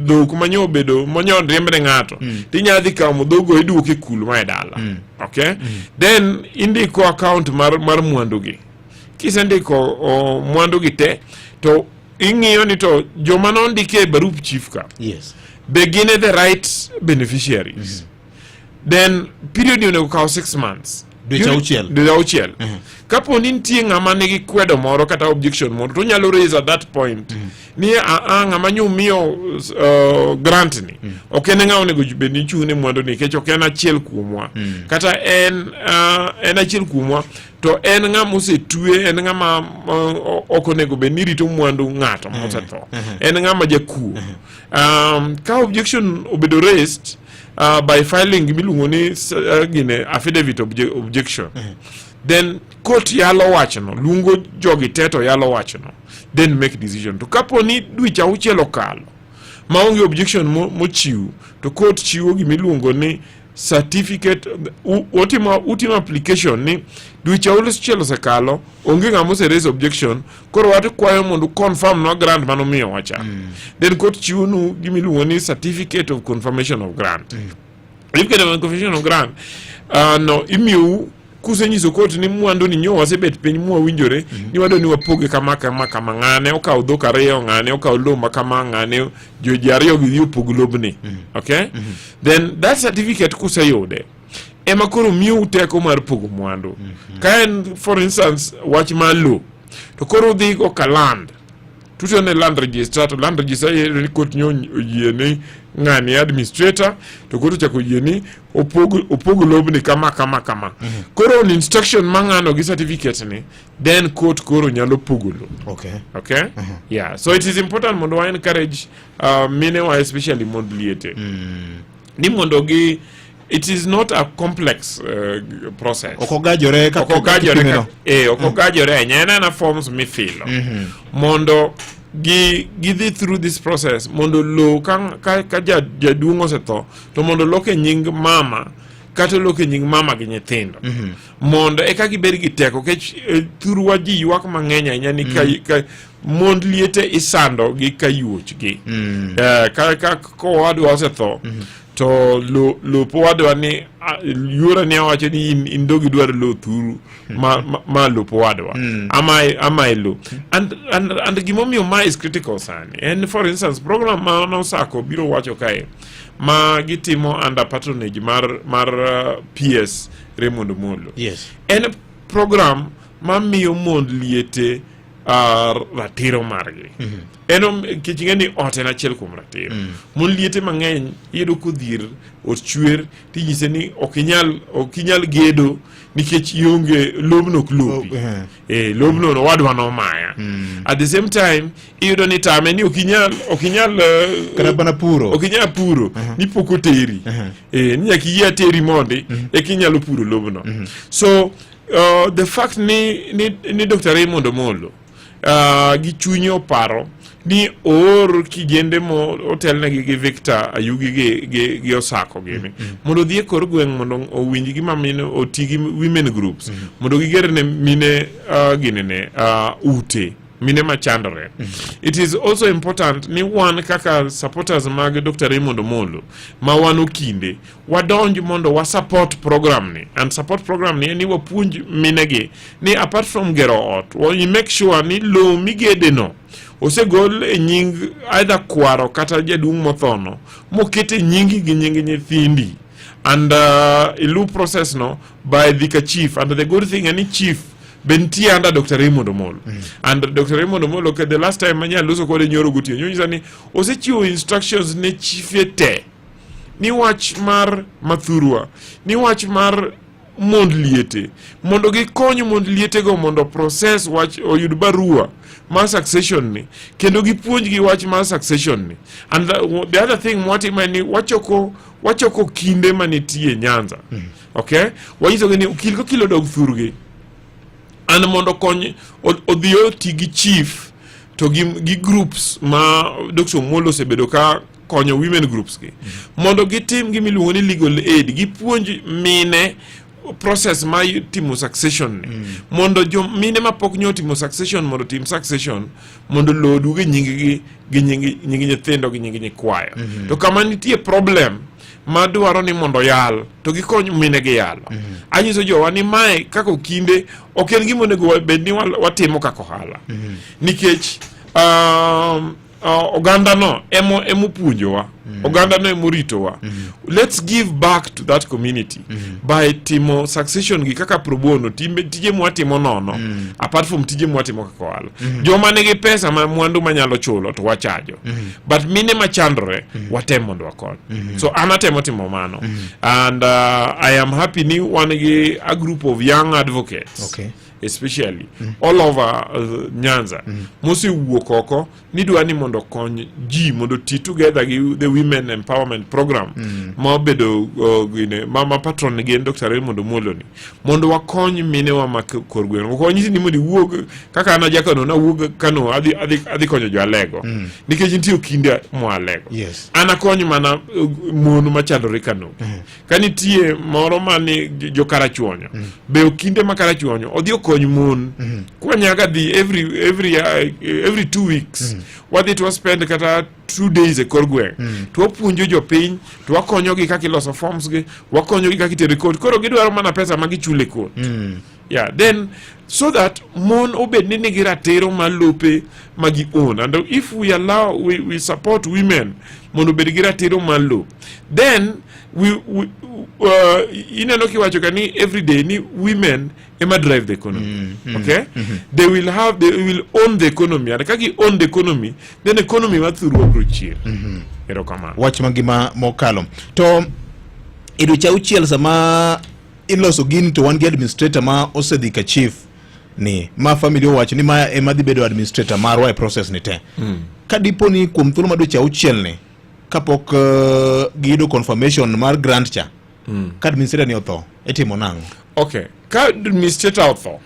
Speaker 5: dhok manyo obedo manyo riemb ne ng'ato, tinya dhi kawo dhogo iduoke e kul ma e dala. Okay, then indiko account mar mwandu gi. Kisendiko mwandu gi te, to ing'iyo ni to joma nondiki e barup chief ka be gin e the right beneficiaries. Then period ni onego kaw 6 months.
Speaker 1: Dweche 6.
Speaker 5: Dweche 6. Kapo ni nitie ng'ama nigi kwedo moro kata objection moro, to onyalo raise at that point ni a ng'ama nyo miyo grant ni ok en ng'ama onego bed ni chung' ne mwandu ni nikech ok en achiel kuomwa, kata en achiel kuomwa to en ng'ama osetwe, en ng'ama ok onego bed ni rito mwandu ng'ato mosetho, en ng'ama jakuo. Ka objection obedo raised, by filing gimiluongo ni gine affidavit objection. Then court yalo wachno, luongo jogi te to yalo wachno, then make decision. To kapo ni dweche 6 okalo maonge objection mochiw, to court chiwo gimiluongo ni certificate. Utimo application ni dweche 6 osekalo, onge ng'ama ose raise objection, koro watikwayo mondo confirm nwa grant manomiyowa cha. Then court chiwonu gimiluongo ni certificate of confirmation of grant. Certificate of confirmation of grant no imiyou kusenyiso court ni mwandu ni nyo wasebet piny mwawinjore ni wadwa ni wapoge kama kama kama, ng'ane okaw dhok ariyo, ng'ane okaw lowo ma kama, ng'ane ji ariyo gi dhi opog lobni. Okay, then that certificate kuseyude ema koro miyou teko mar pogo mwandu. Ka en, for instance, wach mar lowo, to koro udhi go ka land tuto ne land registrar, to land registrar yudo ni court nyo oyie ni ng'ani administrator, to court ochako oyie ni opog lobni kama kama kama. Koro on instruction ma ng'ano gi certificate ni, then court koro nyalo pogo lowo. Okay, yeah, so it is important mondo wa encourage minewa, especially mond liete, ni mondo gi, it is not a complex process.
Speaker 1: Ok ogajore kaka
Speaker 5: Ok ogajore
Speaker 1: kipimeno.
Speaker 5: Ok ogajore ahinya. En ana forms mifilo mondo gi gidhi through this process mondo lowo ka jaduong' osetho to mondo loke nying mama kata loke nying mama gi nyithindo, mondo eka gibed gi teko kech thurwa ji ywak mang'eny ahinya ni ka mond liete isando gi kayuochgi. Ka kowadwa osetho to lop owadwa ni yuora ni awacho ni in dog idwaro lo thuru ma lop owadwa ama e lo. And gimomiyo ma is critical sani en, for instance, program ma nosako biro wacho kae ma gitimo under patronage mar PS Raymond Omolo en program mamiyo mond liete ratiro margi. En nikech ing'e ni ot en achiel kuom ratiro. Mon liete mang'eny iyudo kodhier, ot chwer, tinyise ni ok inyal gedo nikech ionge lobno, ok lopi.
Speaker 1: Oh, eh.
Speaker 5: Lobno owadwa nomaya. At the same time iyudo ni tame ni ok inyal
Speaker 1: Kata mana puro.
Speaker 5: Ok inyal puro ni pok oteri. Ni nyaka iyie ateri mondi eka inyalo puro lobno. So the fact ni Dr. Raymond Omolo gi chunye oparo ni oor kijende mo otelnegi gi Victor Ayugi gi Osako gini mondo odhi e kor gweng' mondo owinj gima mine, oti gi women groups mondo giger ne mine ginene ute mine machandore. It is also important ni wan kaka supporters mag Dr. Raymond Omolo ma wan okinde wadonj mondo wa support program ni, and support program ni en ni wapuonj minegi ni apart from gero ot, we make sure ni lowo migedeno osegol e nying either kwaro kata jaduong' mothono moket e nyingi gi nying nyithindi, and ilu process no by dhi ka chief. And the good thing en ni chief be nitie under Dr. Raymond Omolo. And Dr. Raymond Omolo, the last time manya loso kode nyoro gotieno, nyonyisa ni osechiwo instructions ne chife te ni wach mar mathurwa, ni wach mar mond liete, mondo gikony mond lietego mondo process wach oyud barua mar succession ni kendo gipuonjgi wach mar succession ni. And the other thing mwatimo en ni wachoko kinde manitie Nyanza. Okay, wanyisogi ni okil kokil odog thurgi an mondo kony odhi oti gi chief to gi groups ma Dr. Omolo osebedo ka konyo, women groups gi, mondo gitim gimiluongo ni legal aid, gipuonj mine process mar timo succession ni, mondo jo mine mapok nyo timo succession mondo otim succession, mondo lowo oduog e nying-gi gi nying nyithindo gi nying nyikwayo. To kama nitie problem madwaro ni mondo yal to gikony mine gi yalo. Anyiso jowa ni mae kaka okinde ok en gima onego bed ni watimo kaka ohala, nikech oganda no emopuonjowa, oganda no emoritowa. Let's give back to that community by timo succession gi kaka pro bono, timbe tije mwatimo nono, apart from tije mwatimo kaka ohala. Joma nigi pesa ma mwandu manyalo chulo to wachajo, but mine machandore watem mondo wakony. So an atemo timo mano, and I am happy ni wan gi a group of young advocates, especially all over Nyanza, mosewuok oko ni dwa ni mondo okony ji mondo ti together gi the women empowerment program ma obedo gine, ma patron gi en Dr. Raymond Omolo ni mondo wakony minewa ma kor gweng'. Ok wanyisi ni mondo iwuog kaka an aja Kano, nawuog Kano adhi konyo jo Alego nikech nitie okinde moa Alego. An akony mana mon machandore Kano. Ka nitie moro mani jo Karachuonyo, be okinde ma Karachuonyo odhi okony mon. Kwanyaga dhi every 2 weeks wadhi to waspend kata 2 days e kor gweng' to wapuonjo jopiny to wakonyogi kaka iloso forms gi, wakonyogi kaka itero e court. Koro gidwaro mana pesa ma gichulo e court. Yeah, then so that mon obed ni nigi ratiro mar lope ma gi own. And if we allow we support women mondo obed gi ratiro mar lo, then we ineno kiwacho ka ni every day ni women ema drive the economy. Okay, they will own the economy, and ka gi own the economy, then economy mar thurwa biro chier. Erokamano.
Speaker 1: Wach mangima mokalo to e dweche 6 sama iloso gini to wan gi administrator ma osedhi ka chief ni ma family owacho ni ma ema dhi bedo administrator marwa e process ni te. Ka dipo ni kuom thuolo ma dweche 6 ni kapok giyudo confirmation mar grant cha, ka administrator ni otho, itimo nang'o?
Speaker 5: Okay, ka administrator otho,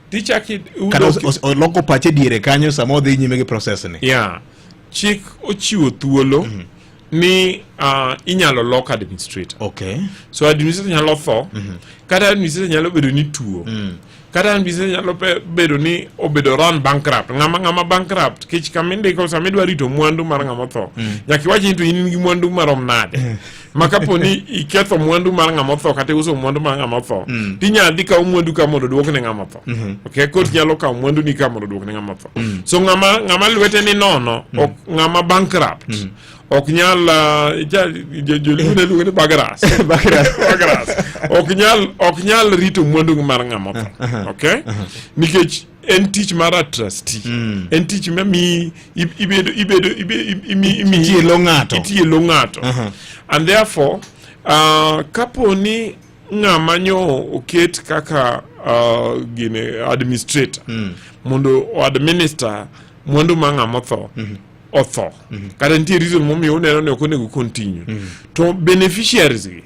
Speaker 5: tichaki
Speaker 1: kata oloko pache diere kanyo sama odhi nyime gi process ni.
Speaker 5: Yeah, chik ochiwo thuolo ni inyalo lok administrator. So administrator nyalo tho, kata administrator nyalo bedo ni tuo, kata administrator nyalo bedo ni obedo run bankrupt. Ng'ama bankrupt kech kama indiko sama idwa rito mwandu mar ng'ama otho, nyaka iwach ni to in gi mwandu marom nade, ma kapo ni iketho mwandu mar ng'ama otho kata iuso mwandu mar ng'ama otho, tinyalo dhi kaw mwandu ka mondo oduok ne ng'ama otho. Okay, court nyalo kawo mwandu ni ka mondo oduok ne ng'ama otho. So ng'ama lwete ni nono, ok ng'ama bankrupt ok nyal joluo ne luongo ni bagras. Bagras ok nyal rito mwandu mar ng'ama otho, okay, nikech en tich mar a trustee, en tich mamiyi ibedo imiyi
Speaker 1: Itiyo e lo ng'ato.
Speaker 5: Itiyo e lo ng'ato. And therefore kapo ni ng'ama nyo oket kaka gine administrator mondo o administer mwandu ma ng'ama otho otho, kata nitie reason momiyo uneno ni ok onego continue, to beneficiaries gi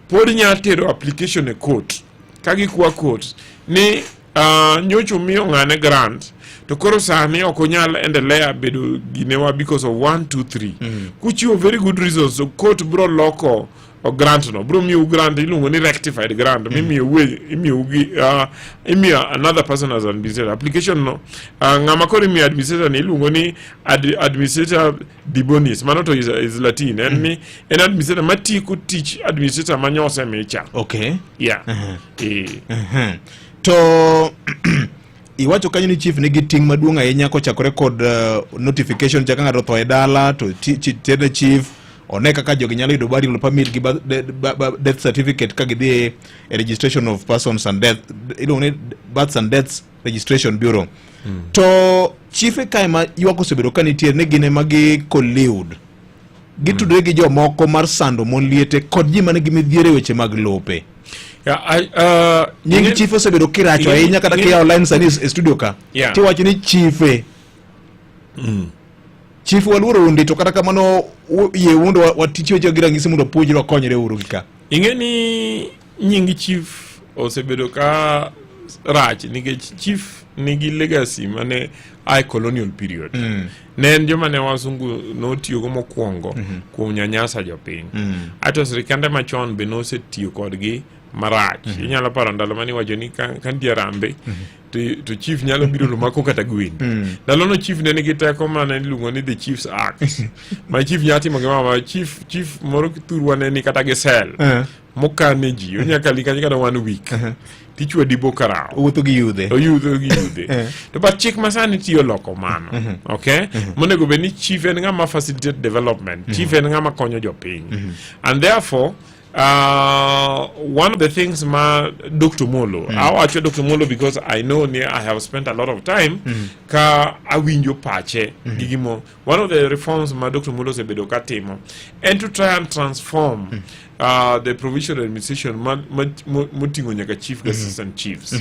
Speaker 5: pod nyalo tero application e court ka gikwa court ni nyocha omiyo ng'ane grant to koro sani ok onyal endelea bedo ginewa because of 1 2 3. Kuchiwo very good reasons, so court bro loko o grant no, bro miyo grant iluongo ni rectified grant, mimiyo we imiyo gi imiyo another person as administrator. Application no, ng'ama koro imiyo administrator ni iluongo ni administrator de bonis. Mano to is Latin, en ni en administrator matieko tich administrator manyosemicha. Yeah.
Speaker 1: To iwacho kanyo ni chief nigi ting' maduong' ahinya kochakore kod notification cha ka ng'ato otho e dala to terne chief one kaka jogi nyalo yudo burial permit gi death certificate ka gidhi e registration of persons and death, iluongo ni Births and Deaths Registration Bureau. To chiefe kae ma ywak osebedo ka nitie ni gin ema gi collude, gitudore gi jomoko mar sando mon liete kod ji manigi midhiero e weche mag lope.
Speaker 5: Yeah,
Speaker 1: Nying chief osebedo kiracho ahinya kata kiyawo line sani e studio ka tiwacho ni chiefe, chief waluoro undi, to kata kamano yie mondo watich weche gi ranyisi mondo wapuonjre wakonyre uru gi ka.
Speaker 5: Ing'e ni nying chief osebedo ka rach nikech chief nigi legacy mane a e colonial period. Ne en joma ne wasungu notiyogo mokwongo kuom nyanyasa jopiny. Ato sirikande machon be nosetiyo kodgi marach. Inyalo paro ndalo mane iwacho ni ka nitie harambee to chief nyalo biro to mako kata gwen. Ndalono chief ne nigi teko mane iluongo ni the Chiefs Act. Ma chief nyalo timo gimoro amora. Chief moro thurwa ne ni kata gi cell mokane ji, onya kali kanyo kata one week tichwadi bokarao.
Speaker 1: Owuotho gi yudhe.
Speaker 5: Oyudho gi yudhe. To but chik masani tiyo loko mano. Okay, monego bed ni chief en ng'ama facilitate development, chief en ng'ama konyo jopiny. And therefore one of the things ma Dr. Molo, awacho Dr. Molo because I know ni I have spent a lot of time ka awinjo pache gi gimo. One of the reforms ma Dr. Molo osebedo ka timo en to try and transform the provincial administration moting'o nyaka chief gi assistant chiefs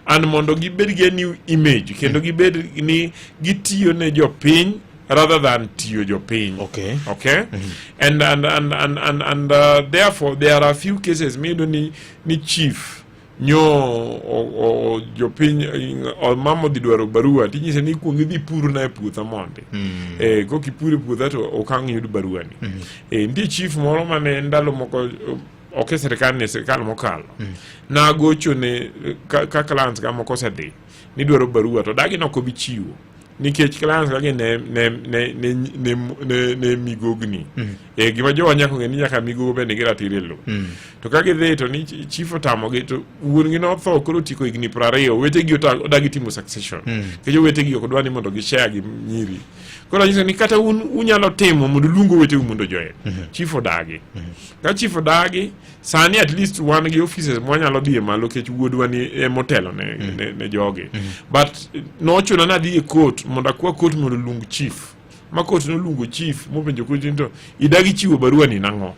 Speaker 5: and mondo gibed gi a new image kendo gibed ni gitiyo ne jopiny. rather than tiyo jopiny. Okay. And therefore there are a few cases miyudo ni chief nyo o jopiny o mama odhi dwaro barua, tinyise ni ikuong idhi purna e puotha mondi. Kok ipur e puotha to ok ang' yud barua ni. Nitie chief moro mane ndalo moko, ok e sirikal ni, e sirikal mokalo, nagocho ne ka clients ga moko osedhi ni dwaro barua, to dagi nok obi chiwo nikech clients kagi ne migogni. Gima jowa nyaka ng'e ni nyaka migogo be nigi ratiro e lowo. To ka gidhi to ni chief otamogi, to wuon gi notho koro otieko higni 20, owetegi odagi timo succession nikech owetegi ok dwa ni mondo gi share gi nyiri. Koro anyiso ni kata un unyalo timo mondo uluong oweteu mondo join. Chief odagi. Ka chief odagi, sani at least wan gi offices mwanyalo dhiye malo nikech wuodwa ni emotelo ne jogi. But nochuna nadhi e court mondo akwa court mondo oluong chief, ma court noluongo chief mopenjo court ni to idagi chiwo barua ni nang'o?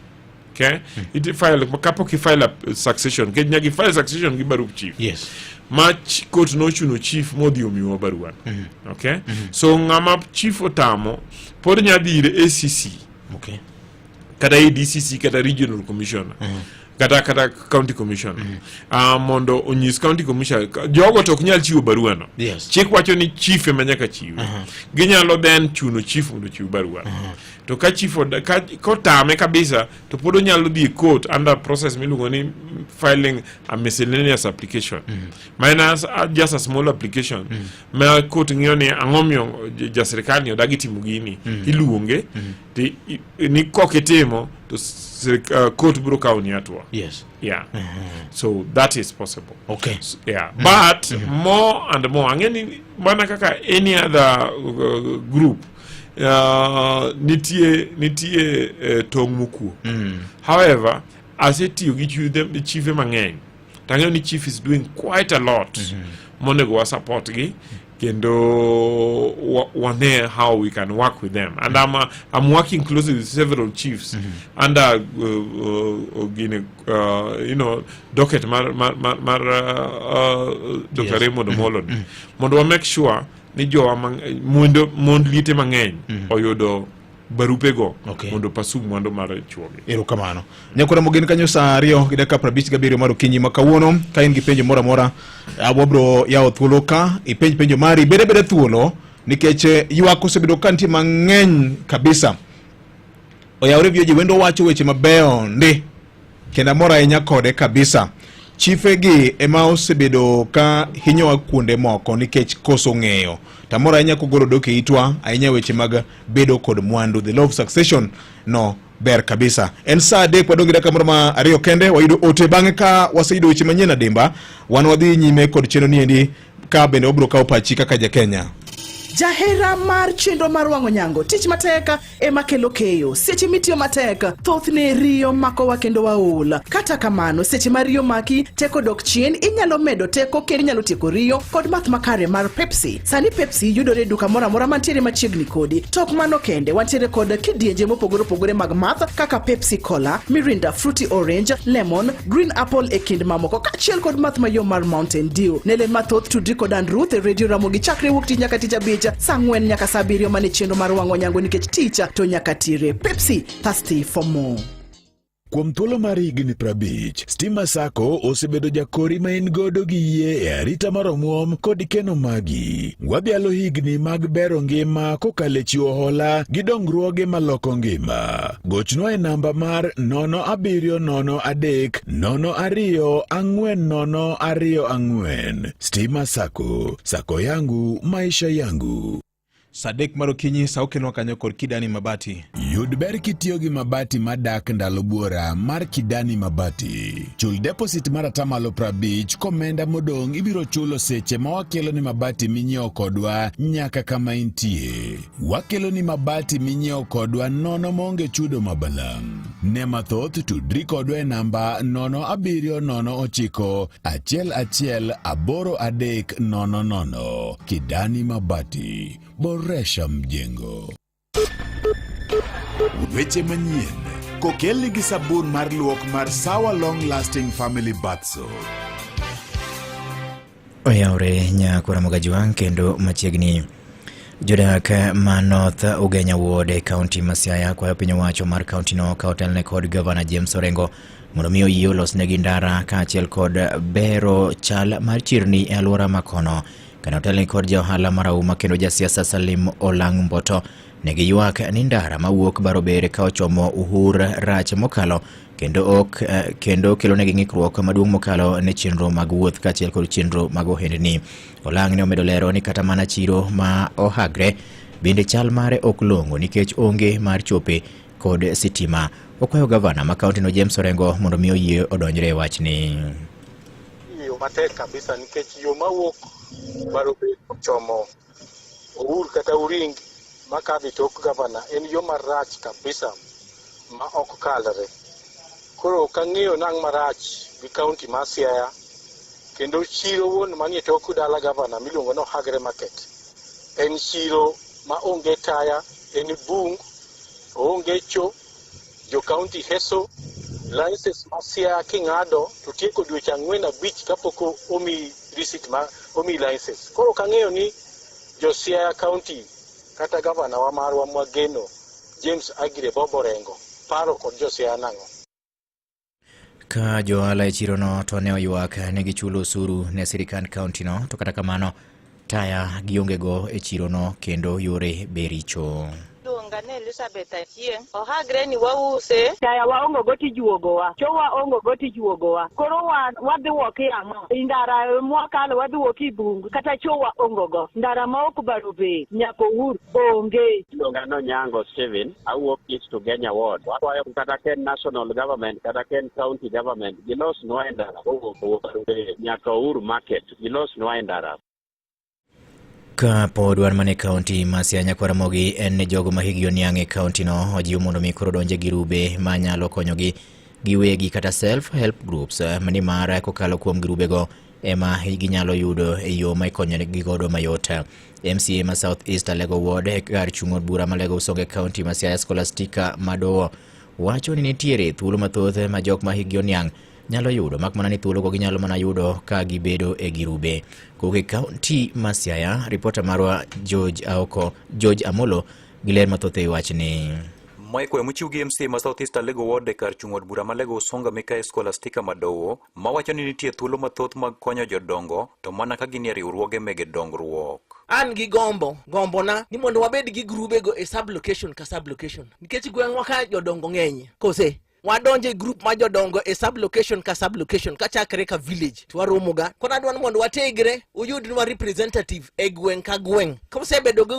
Speaker 5: Okay, it file kapok i file a succession, nikech nyaka i file succession gi barup chief. Ma court nochuno chief modhi omiwa barua. Okay, so ng'ama chief otamo pod nya dhi ir ACC kata ADCC kata regional commissioner kata county commissioner, mondo onyis county commissioner. Jogo to ok nyal chiwo barua no. Chik wacho ni chief ema nyaka chiwe. Ginyalo then chuno chief mondo ochiw barua. To ka chief kotame kabisa, to pod onyalo dhi e court under process miluongo ni filing a miscellaneous application, ma en just a small application ma court ng'iyo ni ang'o miyo ja sirikal ni odagi timo gini. Iluonge ni kok itimo to court biro kawo ni hatua. Yeah, so that is possible. Yeah, but more and more ang'e ni mana kaka any other group, nitie tong' mokuok. However, asetiyo gi chife mang'eny to ang'eyo ni chief is doing quite a lot monego wa support gi kendo wane how we can work with them, and I'm working closely with several chiefs under gine, docket mar Dr. Raymond Omolo ni mondo wa make sure ni jowa mond liete mang'eny oyudo barupego mondo pursue mwandu mar chuogi.
Speaker 1: Erokamano, nyakora mogen kanyo. Saa 2:57 mar okinyi ma kawuono. Ka in gi penjo moro amora, wabro yawo thuolo ka ipenj penjo mari. Bede bede thuolo nikech ywak osebedo ka nitie mang'eny kabisa. Oyawre vioji wendo wacho weche mabeyo ndi kendo amor ahinya kode kabisa. Chife gi ema osebedo ka hinyowa kuonde moko nikech koso ng'eyo. Tamor ahinya kogolo dok e itwa ahinya weche mag bedo kod mwandu, the law of succession no ber kabisa. En saa 3 wadong' gi dakika moro ma 2 kende wayudo ote. Bang'e ka waseyudo weche manyien adimba, wan wadhi nyime kod chenro niendi ka bende wabiro kawo pachi kaka jakenya.
Speaker 6: Jahera mar chenro mar wang'o nyango, tich matek ema kelo keyo. Seche mitiyo matek, thothne riyo makowa kendo waol. Kata kamano, seche ma riyo maki, teko dok chien, inyalo medo teko kendo inyalo tieko riyo kod math makare mar Pepsi. Sani Pepsi yudore e duka moro amora mantiere machiegni kodi. To ok mano kende, wantiere kod kidienje mopogore opogore mag math kaka Pepsi Cola, Mirinda, Fruity Orange, Lemon, Green Apple e kind mamoko, kaachiel kod math mayom mar Mountain Dew. Ne ler mathoth, tudri kod An Ruth e Radio Ramogi chakre wuok tich nyaka tich abich saa 4 nyaka saa 7 mane chenro mar wang'o nyango, nikech tich to nyaka tire. Pepsi, thirsty for more.
Speaker 4: Kuom thuolo mar higni 50, Stima Sacco osebedo jakori ma in godo gi yie e arita mar omuom kod keno magi. Wadhialo higni mag bero ngima kokalo e chiwo hola gi dongruoge maloko ngima. Gochnwa e namba mar 0703 02 40 24. Stima Sacco, Sacco yangu, maisha yangu.
Speaker 1: Saa 3 mar okinyi sa okelnwa kanyo kod Kidani Mabati.
Speaker 4: Yud ber kitiyo gi mabati madak ndalo buora mar Kidani Mabati. Chul deposit mar 50% komenda modong' ibiro chulo seche ma wakelo ni mabati minyiewo kodwa nyaka kama intie. Wakelo ni mabati minyiewo kodwa nono maonge chudo mabalang'. Ne mathoth tudri kodwa e namba 0709 11 83 00. Kidani Mabati, boresha mjengo. Weche manyien kokelni gi sabun mar luok mar Sawa Long Lasting Family Bath Soap.
Speaker 7: Oyawre nyakora Mogajwang' kendo machiegni. Jodak ma North Ugenya Ward e kaunti ma Siaya kwayo piny owacho mar kauntino ka otelne kod Gavana James Orengo mondo mi oyie olosnegi ndara kaachiel kod bero chal mar chirni e alwora ma kono. Kane otelne kod ja ohala marahuma kendo jasiasa Salim Olang' Mboto, ne giywak ni ndara mawuok Barobere ka ochomo Uhur rach mokalo kendo ok kendo kelonegi ng'ikruok maduong' mokalo ne chenro mag wuoth kaachiel kod chenro mag ohendni. Olang' ne omedo lero ni kata mana chiro ma ohagre bende chal mare ok long'o nikech onge mar chope kod sitima. Okwayo gavana ma kauntino James Orengo mondo mi oyie odonjre e wachni.
Speaker 8: Yo matek kabisa nikech yo mawuok Barobet ochomo Our kata Uring makadho e tok gavana en yo marach kabisa ma ok kalre. Koro ok ang'eyo nang' marach gi kaunti ma Siaya kendo chiro wuon manie tok dala gavana miluongo ni Ohagre Market en chiro ma onge taya, en bung, oonge cho, jo kaunti heso license ma Siaya king'ado to tieko dweche ang'wen abich kapok omi receipt ma omi license. Koro ok ang'eyo ni jo Siaya County kata gavana wa marwa mwageno James Agire Bob Orengo paro kod jo Siaya nang'o.
Speaker 7: Ka johala e chirono to ne oywak ne gichulo osuru ne sirikand kauntino to kata kamano taya gionge go e chirono kendo yore be richo.
Speaker 9: Iluonga ni Elizabeth Achieng'. Ohagre ni wause.
Speaker 10: Taya waongo go tijuogowa, cho waongo go tijuogowa. Koro wan wadhi wuok e ang'o? I ndara mwakalo wadhi wuok i bungu kata cho waongo go. Ndara ma ok Barobet nyaka Our onge.
Speaker 11: Iluonga ni Onyango Stephen, awuok East Ugenya Ward. Wakwayo kata ka en national government kata ka en county government gilosnwa e ndara mowuok Barobet nyaka Our Market, gilosnwa e ndara.
Speaker 7: Ka pod wan mana e kaunti ma Siaya Nyakwar Ramogi en ni jogo ma higgi oniang' e kauntino ojiw mondo mi koro donje girube ma nyalo konyogi giwegi kata self help groups nimar kokalo kuom girubego ema ginyalo yudo e yo ma ikonyogi godo mayot. MCA ma South East Alego Ward e kar chung' od bura ma Alego Usonga e kaunti ma Siaya Scholastica Madowo wacho ni nitiere thuolo mathoth ma jok ma higgi oniang' nyalo yudo mak mana ni thuologo ginyalo mana yudo ka gibedo e girube. Kowuok e kaunti ma Siaya, ripota marwa George Aoko, George Amolo gi ler mathoth e wachni.
Speaker 12: Mae kwayo mochiw gi MCA ma South East Alego Ward e kar chung' od bura ma Alego Usonga Mikayi Scholastica Madowo mawacho ni nitie thuolo mathoth mag konyo jodongo to mana ka ginie riwruoge mege dongruok.
Speaker 13: An gi gombo, gombona ni mondo wabed gi grubego e sub location ka sub location nikech gweng'wa ka jodongo ng'eny kose wadonjo e group ma jodongo e sub location ka sub location kachakre ka village to waromoga. Koro adwa ni mondo wategre uyudnwa representative e gweng' ka gweng'. Kusebedo gi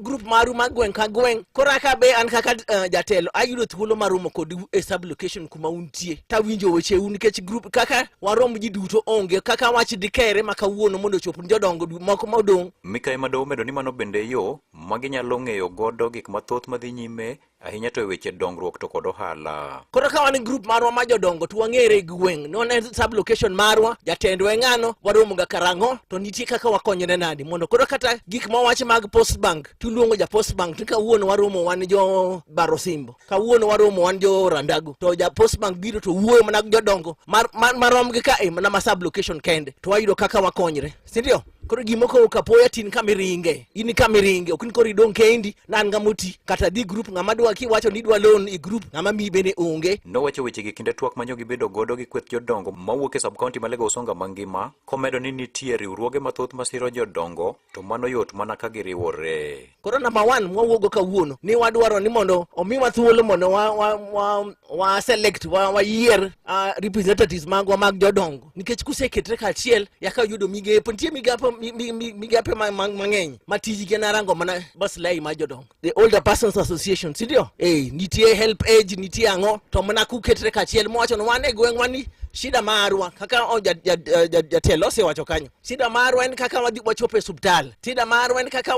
Speaker 13: group maru ma gweng' ka gweng', koro aka be an kaka jatelo ayudo thuolo mar romo kodu e sub location kuma untie tawinjo wecheu nikech group kaka warom ji duto onge kaka wach dikere ma kawuono mondo ochop ni jodongo moko modong'.
Speaker 12: Mikayi Madowo omedo ni mano bende e yo ma ginyalo ng'eyo godo gik mathoth madhi nyime ahinya to e weche dongruok to kod ohala.
Speaker 13: Koro ka wan group marwa ma jodongo to wang'ere e gweng', ne wan sub location marwa, jatendwa e ng'ano, waromo ga karang'o, to nitie kaka wakonyore nadi mondo koro kata gik ma wach mag post bank tuluongo ja post bank to kawuono waromo wan jo Barosimbo, kawuono waromo wan jo Randago, to ja post bank biro to wuoyo mana gi jodongo marom gi kae mana ma sub location kende to wayudo kaka wakonyre, si ndio? Koro gima kowuok apoya tin kama iringe, in kama iringe, ok ni koro idong' kendi, na an ng'ama oti, kata dhi group ng'ama dwa kiwacho ni idwa loan e group ng'ama miyi bende onge.
Speaker 12: Nowacho wechegi kinde twak manyo gibedo godo gi kweth jodongo mawuok e sub-county ma Alego Usonga mangima, komedo ni nitie riwruoge mathoth masiro jodongo to mano yot mana ka giriwore.
Speaker 13: Koro namba 1 mwawuogo kawuono ni wadwaro ni mondo omiwa thuolo mondo wa select, wayier representatives magwa mag jodongo, nikech kuseketre kaachiel yaka yudo migepe, nitie migepe mang'eny ma tijgi en arango mana maslahi mar jodongo. The Older Persons Association, si ndio? Nitie Help Age, nitie ang'o, to mana kuketre kaachiel mwacho ni wan e gweng'wa ni shida marwa kaka jatelo osewacho kanyo, shida marwa en kaka wadhi wachopo e osiptal, shida marwa en kaka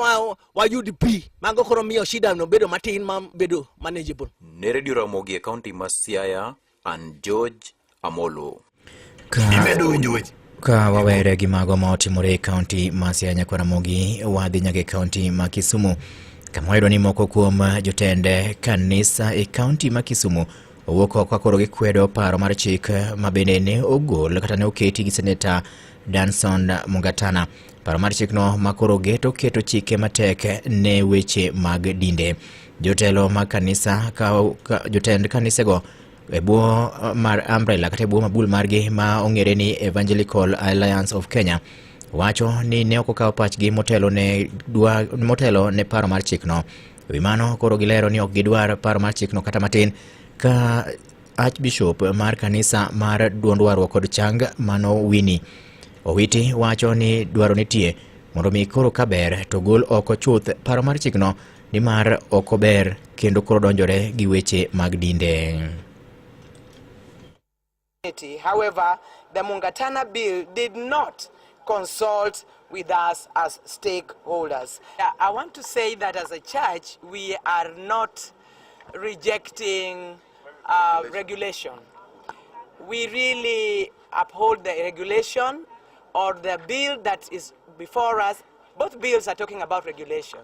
Speaker 13: wayud pi. Mago koro miyo shida no bedo matin ma bedo manageable.
Speaker 12: Ne Radio Ramogi e kaunti ma Siaya, an George Amolo.
Speaker 7: Ka wawere gi mago ma otimore e kaunti ma Siaya Nyakwar Ramogi, wadhi nyaka e kaunti ma Kisumu kama wayudo ni moko kuom jotend kanisa e kaunti ma Kisumu owuok oko koro gikwedo paro mar chik ma bende ne ogol kata ne oketi gi seneta Danson Mungatana. Paro mar chikno makoro geto keto chike matek ne weche mag dinde. Jotelo mag kanisa ka, ka, jotend kanisego e bwo mar umbrella kata e bwo mabul margi ma ong'ere ni Evangelical Alliance of Kenya wacho ni ne ok okaw pachgi motelo ne, dwa, motelo ne paro mar chikno. E wi mano koro gilero ni ok gidwar paro mar chikno kata matin ka Archbishop mar kanisa mar duond warruok kod chang mano Winnie Owiti wacho ni dwaro nitie mondo mi koro kaber to gol oko chuth paro mar chikno nimar ok ober kendo koro donjore gi weche mag dinde.
Speaker 14: However, the Mungatana bill did not consult with us as stakeholders. I want to say that as a church, we are not rejecting regulation. We really uphold the regulation or the bill that is before us. Both bills are talking about regulation.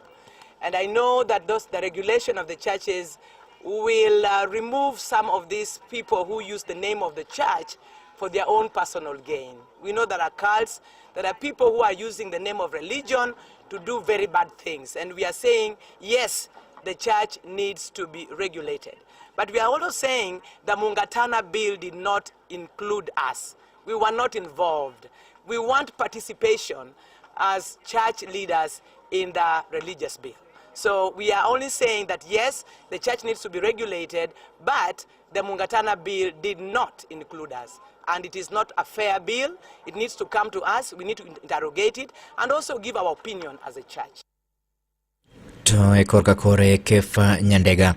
Speaker 14: And I know that the regulation of the churches will remove some of these people who use the name of the church for their own personal gain. We know there are cults, there are people who are using the name of religion to do very bad things. And we are saying, yes, the church needs to be regulated. But we are also saying the Mungatana bill did not include us. We were not involved. We want participation as church leaders in the religious bill. So we are only saying that yes, the church needs to be regulated, but the Mungatana bill did not include us. And it is not a fair bill. It needs to come to us. We need to interrogate it and also give our opinion as a church.
Speaker 7: To e korka kore Kefa Nyandega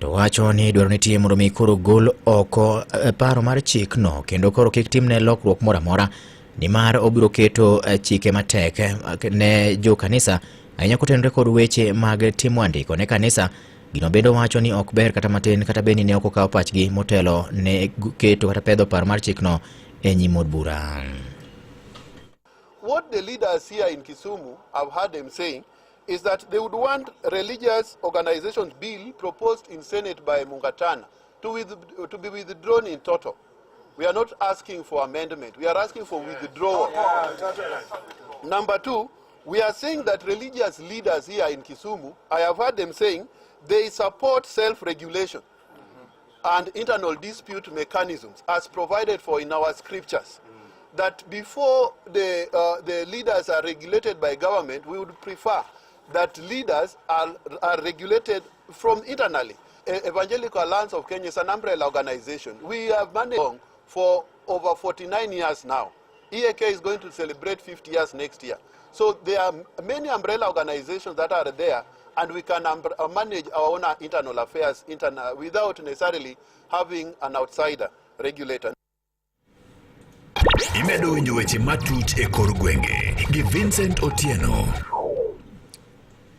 Speaker 7: to wacho ni dwaro nitie mondo mi koro gol oko paro mar chikno kendo koro kik timne lokruok moro amora nimar obiro keto chike matek ne jo kanisa ahinya kotenore kod weche mag timo andiko ne kanisa. Gino bende wacho ni ok ber kata matin kata bed ni ne ok okaw pachgi motelo ne keto kata pedho paro mar chikno e nyim od bura.
Speaker 15: What the leaders here in Kisumu, I've heard them saying, is that they would want religious organizations bill proposed in Senate by Mungatana to be withdrawn in total. We are not asking for amendment. We are asking for withdrawal. Number two, we are saying that religious leaders here in Kisumu, I have heard them saying, they support self-regulation and internal dispute mechanisms as provided for in our scriptures. That before the leaders are regulated by government, we would prefer that leaders are regulated from internally. Evangelical Alliance of Kenya is an umbrella organization. We have managed for over 49 years now. EAK is going to celebrate 50 years next year. So there are many umbrella organizations that are there, and we can manage our own internal affairs without necessarily having an outsider regulator.
Speaker 4: Imedo winjo weche matut e kor gwenge gi Vincent Otieno.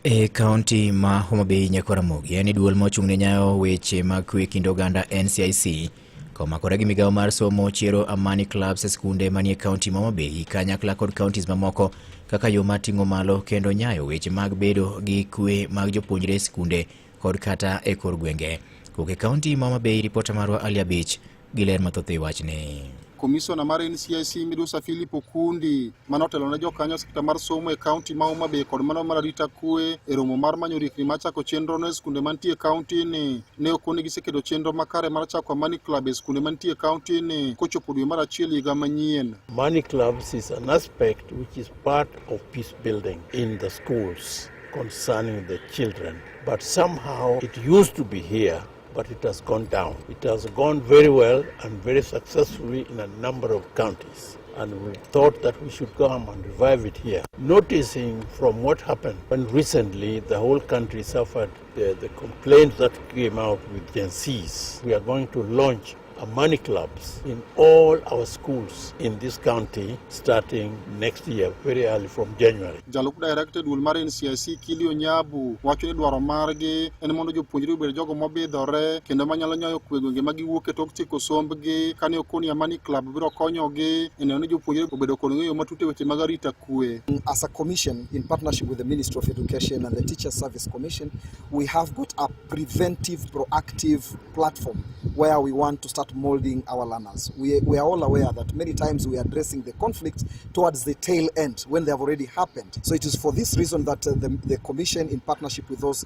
Speaker 7: E kaunti ma Homa Bay Nyakwar Ramogi en duol mochung' ne nyayo weche mag kwe kind oganda NCIC komakore gi migawo mar somo chiero Amani Clubs e skunde manie kaunti ma Homa Bay kanyakla kod counties mamoko kaka yo mar ting'o malo kendo nyayo weche mag bedo gi kwe mag jopuonjre e skunde kod kata e kor gwenge. Kowuok e kaunti ma Homa Bay, ripota marwa Ali Abich gi ler mathoth e wachni.
Speaker 16: Komisona mar NCIC Midusa Philip Okundi manotelo ne jokanyo sekta mar somo e kaunti ma Homa Bay kod mano mar arita kwe e romo mar manyo riekni mar chako chenro no e skunde mantie e kaunti ni ne okoni giseketo chenro makare mar chako Amani Club e skunde mantie e kaunti ni kochopo dwe mar achiel higa manyien.
Speaker 17: Amani Clubs is an aspect which is part of peace building in the schools concerning the children. But somehow it used to be here, but it has gone down. It has gone very well and very successfully in a number of counties. And we thought that we should come and revive it here. Noticing from what happened when recently the whole country suffered the complaints that came out with Gen Zs, we are going to launch Amani Clubs in all our schools in this county starting next year, very early from January.
Speaker 16: Jalup director duol mar NCIC Kilio Nyabu wacho ni dwaro margi en mondo jopuonjre obed jogo mobidhore kendo manyalo nyayo kwe gwenge ma giwuok e tok tieko sombgi kane okoni Amani Club biro konyogi e neno ni jopuonjre obedo kod ng'eyo matut e weche mag arita kwe.
Speaker 18: As a commission, in partnership with the Ministry of Education and the Teacher Service Commission, we have got a preventive, proactive platform where we want to start at molding our learners. We are all aware that many times we are addressing the conflicts towards the tail end when they have already happened. So it is for this reason that the Commission, in partnership with those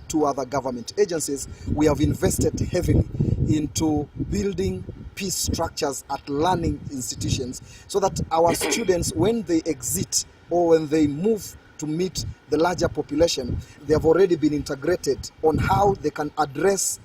Speaker 18: two other government agencies, we have invested heavily into building peace structures at learning institutions so that our students, when they exit or when they move to meet the larger population, they have already been integrated on how they can address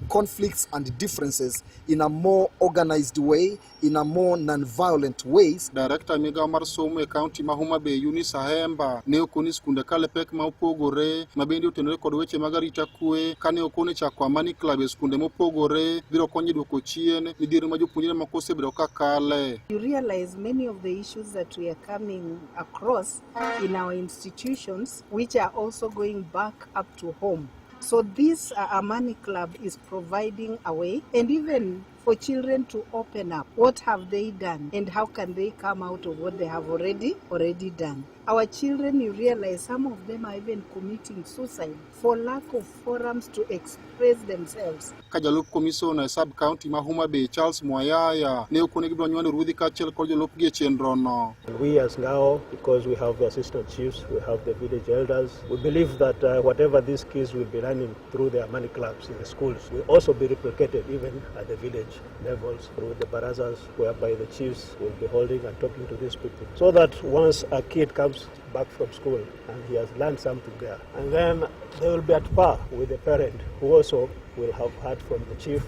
Speaker 18: conflicts and differences in a more organized way, in a more non-violent ways.
Speaker 16: Director migao mar somo e kaunti ma Homa Bay Eunice Ahemba ne okoni skunde kale pek ma opogore ma bende otenore kod weche mag arita kwe kane okoni chako Amani Club e skunde mopogore biro konyo e duoko chien midhiero ma jopuonjre moko osebedo ka kale.
Speaker 19: You realize many of the issues that we are coming across in our institutions, which are also going back up to home. So this Amani Club is providing a way, and even for children to open up. What have they done, and how can they come out of what they have already done? Our children, you realize some of them are even committing suicide for lack of forums to express themselves.
Speaker 16: Ka jalup komisona e sub county ma Homa Bay Charles Mwayaya ne okone gibiro nywando ruodhi kaachiel kod jolupgi e chenro no.
Speaker 20: And we as now, because we have the assistant chiefs, we have the village elders, we believe that whatever these kids will be learning through their Amani clubs in the schools will also be replicated even at the village levels through the barazas, whereby the chiefs will be holding and talking to these people. So that once a kid comes back from school and he has learned something there, and then they will be at par with the parent who also will have heard from the chief,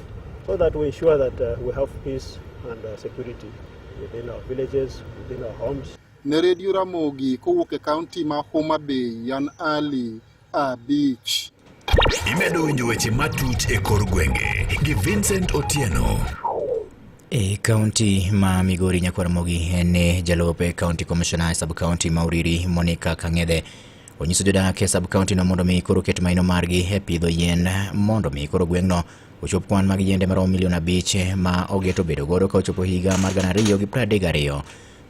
Speaker 20: so that we ensure that we have peace and security within our villages, within our homes.
Speaker 16: Ne Radio Ramogi kowuok e kaunti ma Homa Bay, Yan Ali Abich.
Speaker 21: Imedo winjo weche matut e kor gwenge gi Vincent Otieno.
Speaker 7: E kaunti ma Migori Nyakwar Ramogi en jalup e county commissioner e sub county ma Uriri Monica Kang'ethe onyiso jodak e sub county no mondo mi koro ket maino margi e pidho yien mondo mi koro gweng'no ochop kwan mag yiende maromo milion 5 ma ogeto bedo godo ka ochopo higa mar 2032.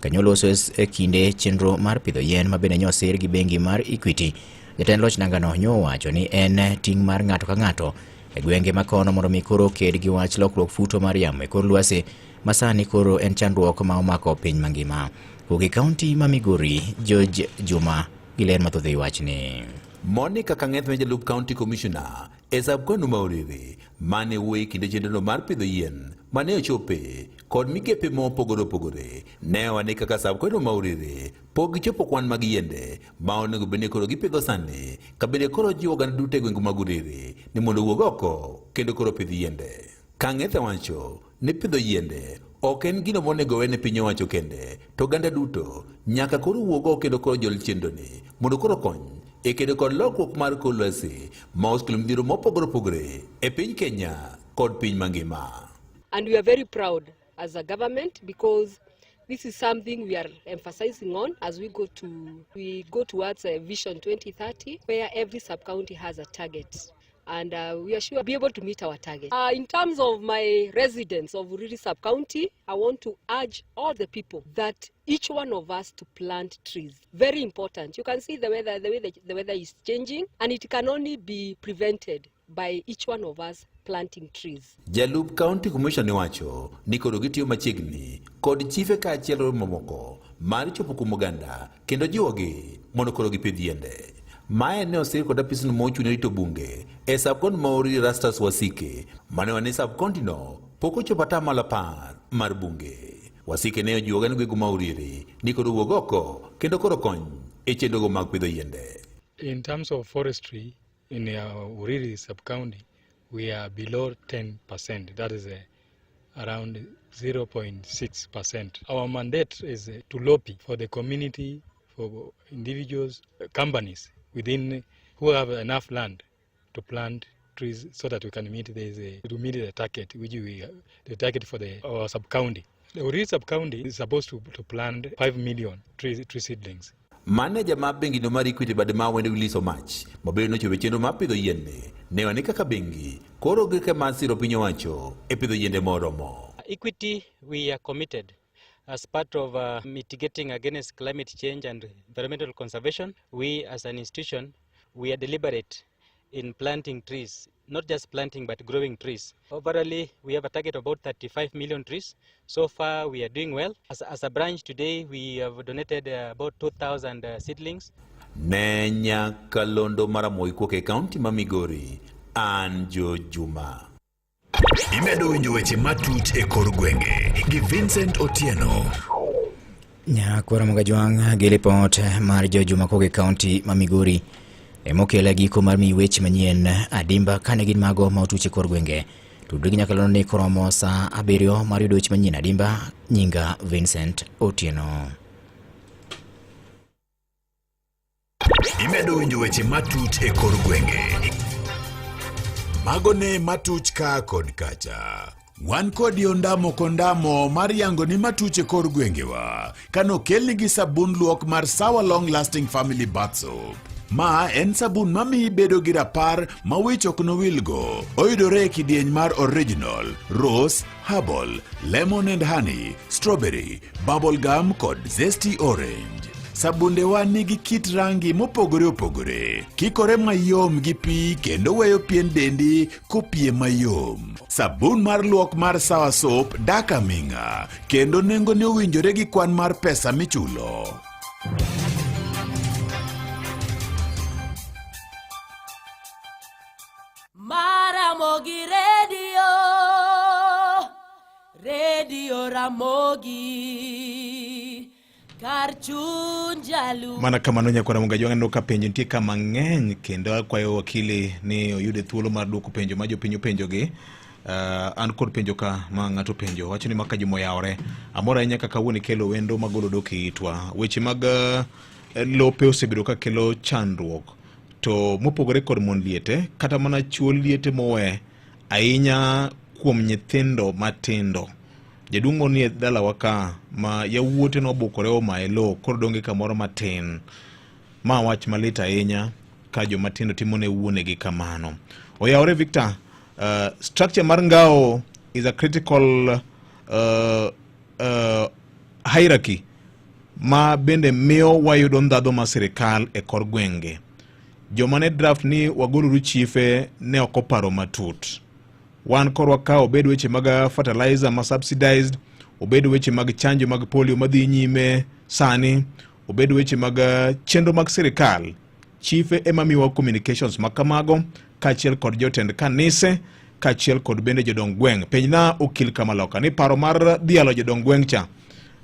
Speaker 7: Kanyo loso e kinde chenro mar pidho yien ma bende nyosir gi bengi mar Equity. Jatend loch nangano nyowacho ni en ting' mar ng'ato ka ng'ato e gwenge makono mondo mi koro ked gi wach lokruok futo mar yamo e kor lwasi ma sani koro en chandruok ma omako piny mangima. Kowuok e kaunti ma Migori, George Juma gi ler mathoth e wachni.
Speaker 22: Monica Kang'ethe ma jalup county commissioner e sub-county ma Uriri mane wuoyo e kinde chenrono mar pidho yien mane ochope kod migepe mopogore opogore ne owane kaka sub-county ma Uriri pok gichopo kwan mag yiende ma onego bed ni koro gipidho sani ka bende koro jiwo oganda duto e gwenge mag Uriri ni mondo owuog oko kendo koro pidh yiende. Kang'ethe wacho ni pidho yiende ok en gino monego wene piny owacho kende to oganda duto nyaka koro wuog oko kendo koro jol chenroni mondo koro kony e kedo kod lokruok mar kor lwasi ma osekelo midhiero mopogore opogore e piny Kenya kod piny mangima.
Speaker 23: And we are very proud as a government because this is something we are emphasizing on as we go towards a Vision 2030, where every sub-county has a target. And we are sure be able to meet our target. In terms of my residents of Uriri sub-county, I want to urge all the people that each one of us to plant trees. Very important. You can see the weather, the way the weather is changing, and it can only be prevented by each one of us planting trees.
Speaker 22: Jalup County Commissioner wacho ni koro gitiyo machiegni kod chife kaachiel mamoko mar chopo kuom oganda kendo jiwogi mondo koro gipidh yiende. Mae ne osir kod apisno mochung' ne rito bunge e sub-county ma Uriri Rastus Wasike mane wane sub-county no pok ochopo atamalo 10 mar bunge. Wasike ne ojiwo oganda gwenge ma Uriri ni koro wuog oko kendo koro kony e chenrogo mag pidho yiende.
Speaker 24: In terms of forestry in Uriri sub-county, we are below 10%. That is around 0.6%. Our mandate is to lobby for the community, for individuals, companies within who have enough land to plant trees so that we can meet the target, which we the target for our sub-county. The Uriri sub-county is supposed to plant 5 million tree seedlings.
Speaker 22: Maneja mar bengi no mar Equity bade ma Wende Willis Omach mabende nochopo e chenro mar pidho yiende ne wane kaka bengi koro gike mar siro piny owacho e pidho yiende moromo.
Speaker 25: Equity, we are committed as part of mitigating against climate change and environmental conservation. We as an institution, we are deliberate in planting trees not just planting but growing trees. Overall, we have a target of about 35 million trees. So far, we are doing well. As a branch today, we have donated about 2,000 seedlings.
Speaker 22: Ne nyakalondo Maramogi kowuok e kaunti ma Migori, an Jo Juma.
Speaker 21: Imedo winjo weche matut e kor gwenge gi Vincent Otieno.
Speaker 7: Nyakwara Mogajwang' gi lipot mar Jo Juma kowuok e kaunti ma Migori emokelo e giko mar miyi weche manyien adimba kane gin mago ma otuch e kor gwenge. Tudri gi nyakalondo ni koromo saa 7 mar yudo weche manyien adimba. Nyinga Vincent Otieno.
Speaker 21: Imedo winjo weche matut e kor gwenge.
Speaker 4: Mago ne matuch ka kod kacha. Wan kodi ondamo kondamo mar yango ni matuch e kor gwengewa kanokelni gi sabun luok mar Sawa Long Lasting Family Bath Soap. Ma en sabun mamiyi bedo gi rapar ma wich ok nowilgo. Oyudore e kidieny mar original, rose, herbal, lemon and honey, strawberry, bubble gum kod zesty orange. Sabundewa nigi kit rangi mopogore opogore, kikore mayom gi pi kendo weyo pien dendi kopie mayom. Sabun mar luok mar Sawa Soap dak aming'a kendo nengone owinjore gi kwan mar pesa michulo.
Speaker 1: Maramogi Radio, Radio Ramogi, kar chuny jaluo.
Speaker 2: Mana kamano nyakwara Mugajwang' aneno ka penjo nitie ka mang'eny kendo akwayo wakili ni oyude thuolo mar duoko penjo ma jopiny openjogi. An kod penjo ka ma ng'ato penjo wacho ni maka juma oyawore. Amor ahinya kaka kawuono ikelo wendo magolo dok e itwa. Weche mag lope osebedo ka kelo chandruok to mopogore kod mon liete kata mana chuo liete mowe ahinya kuom nyithindo matindo. Jaduong' moro nie dalawa ka ma yawuote nobukore omaye lowo koro donge kamoro matin. Ma wach malit ahinya ka joma tindo timo ne wuonegi kamano. Oyawore Victor, structure mar ngao is a critical hierarchy ma bende miyo wayudo ndhadho mar sirikal e kor gwenge. Joma ne draft ni wagoluru chife ne ok oparo matut. Wan korwa ka obed weche mag fertilizer ma subsidized, obed weche mag chanjo mag polio madhi nyime sani, obed weche mag chenro mag sirikal, chife ema miwa communications ma kamago kaachiel kod jotend kanise kaachiel kod bende jodong gweng'. Penjna okil Kamaloka ni paro mar dhialo jodong gweng' cha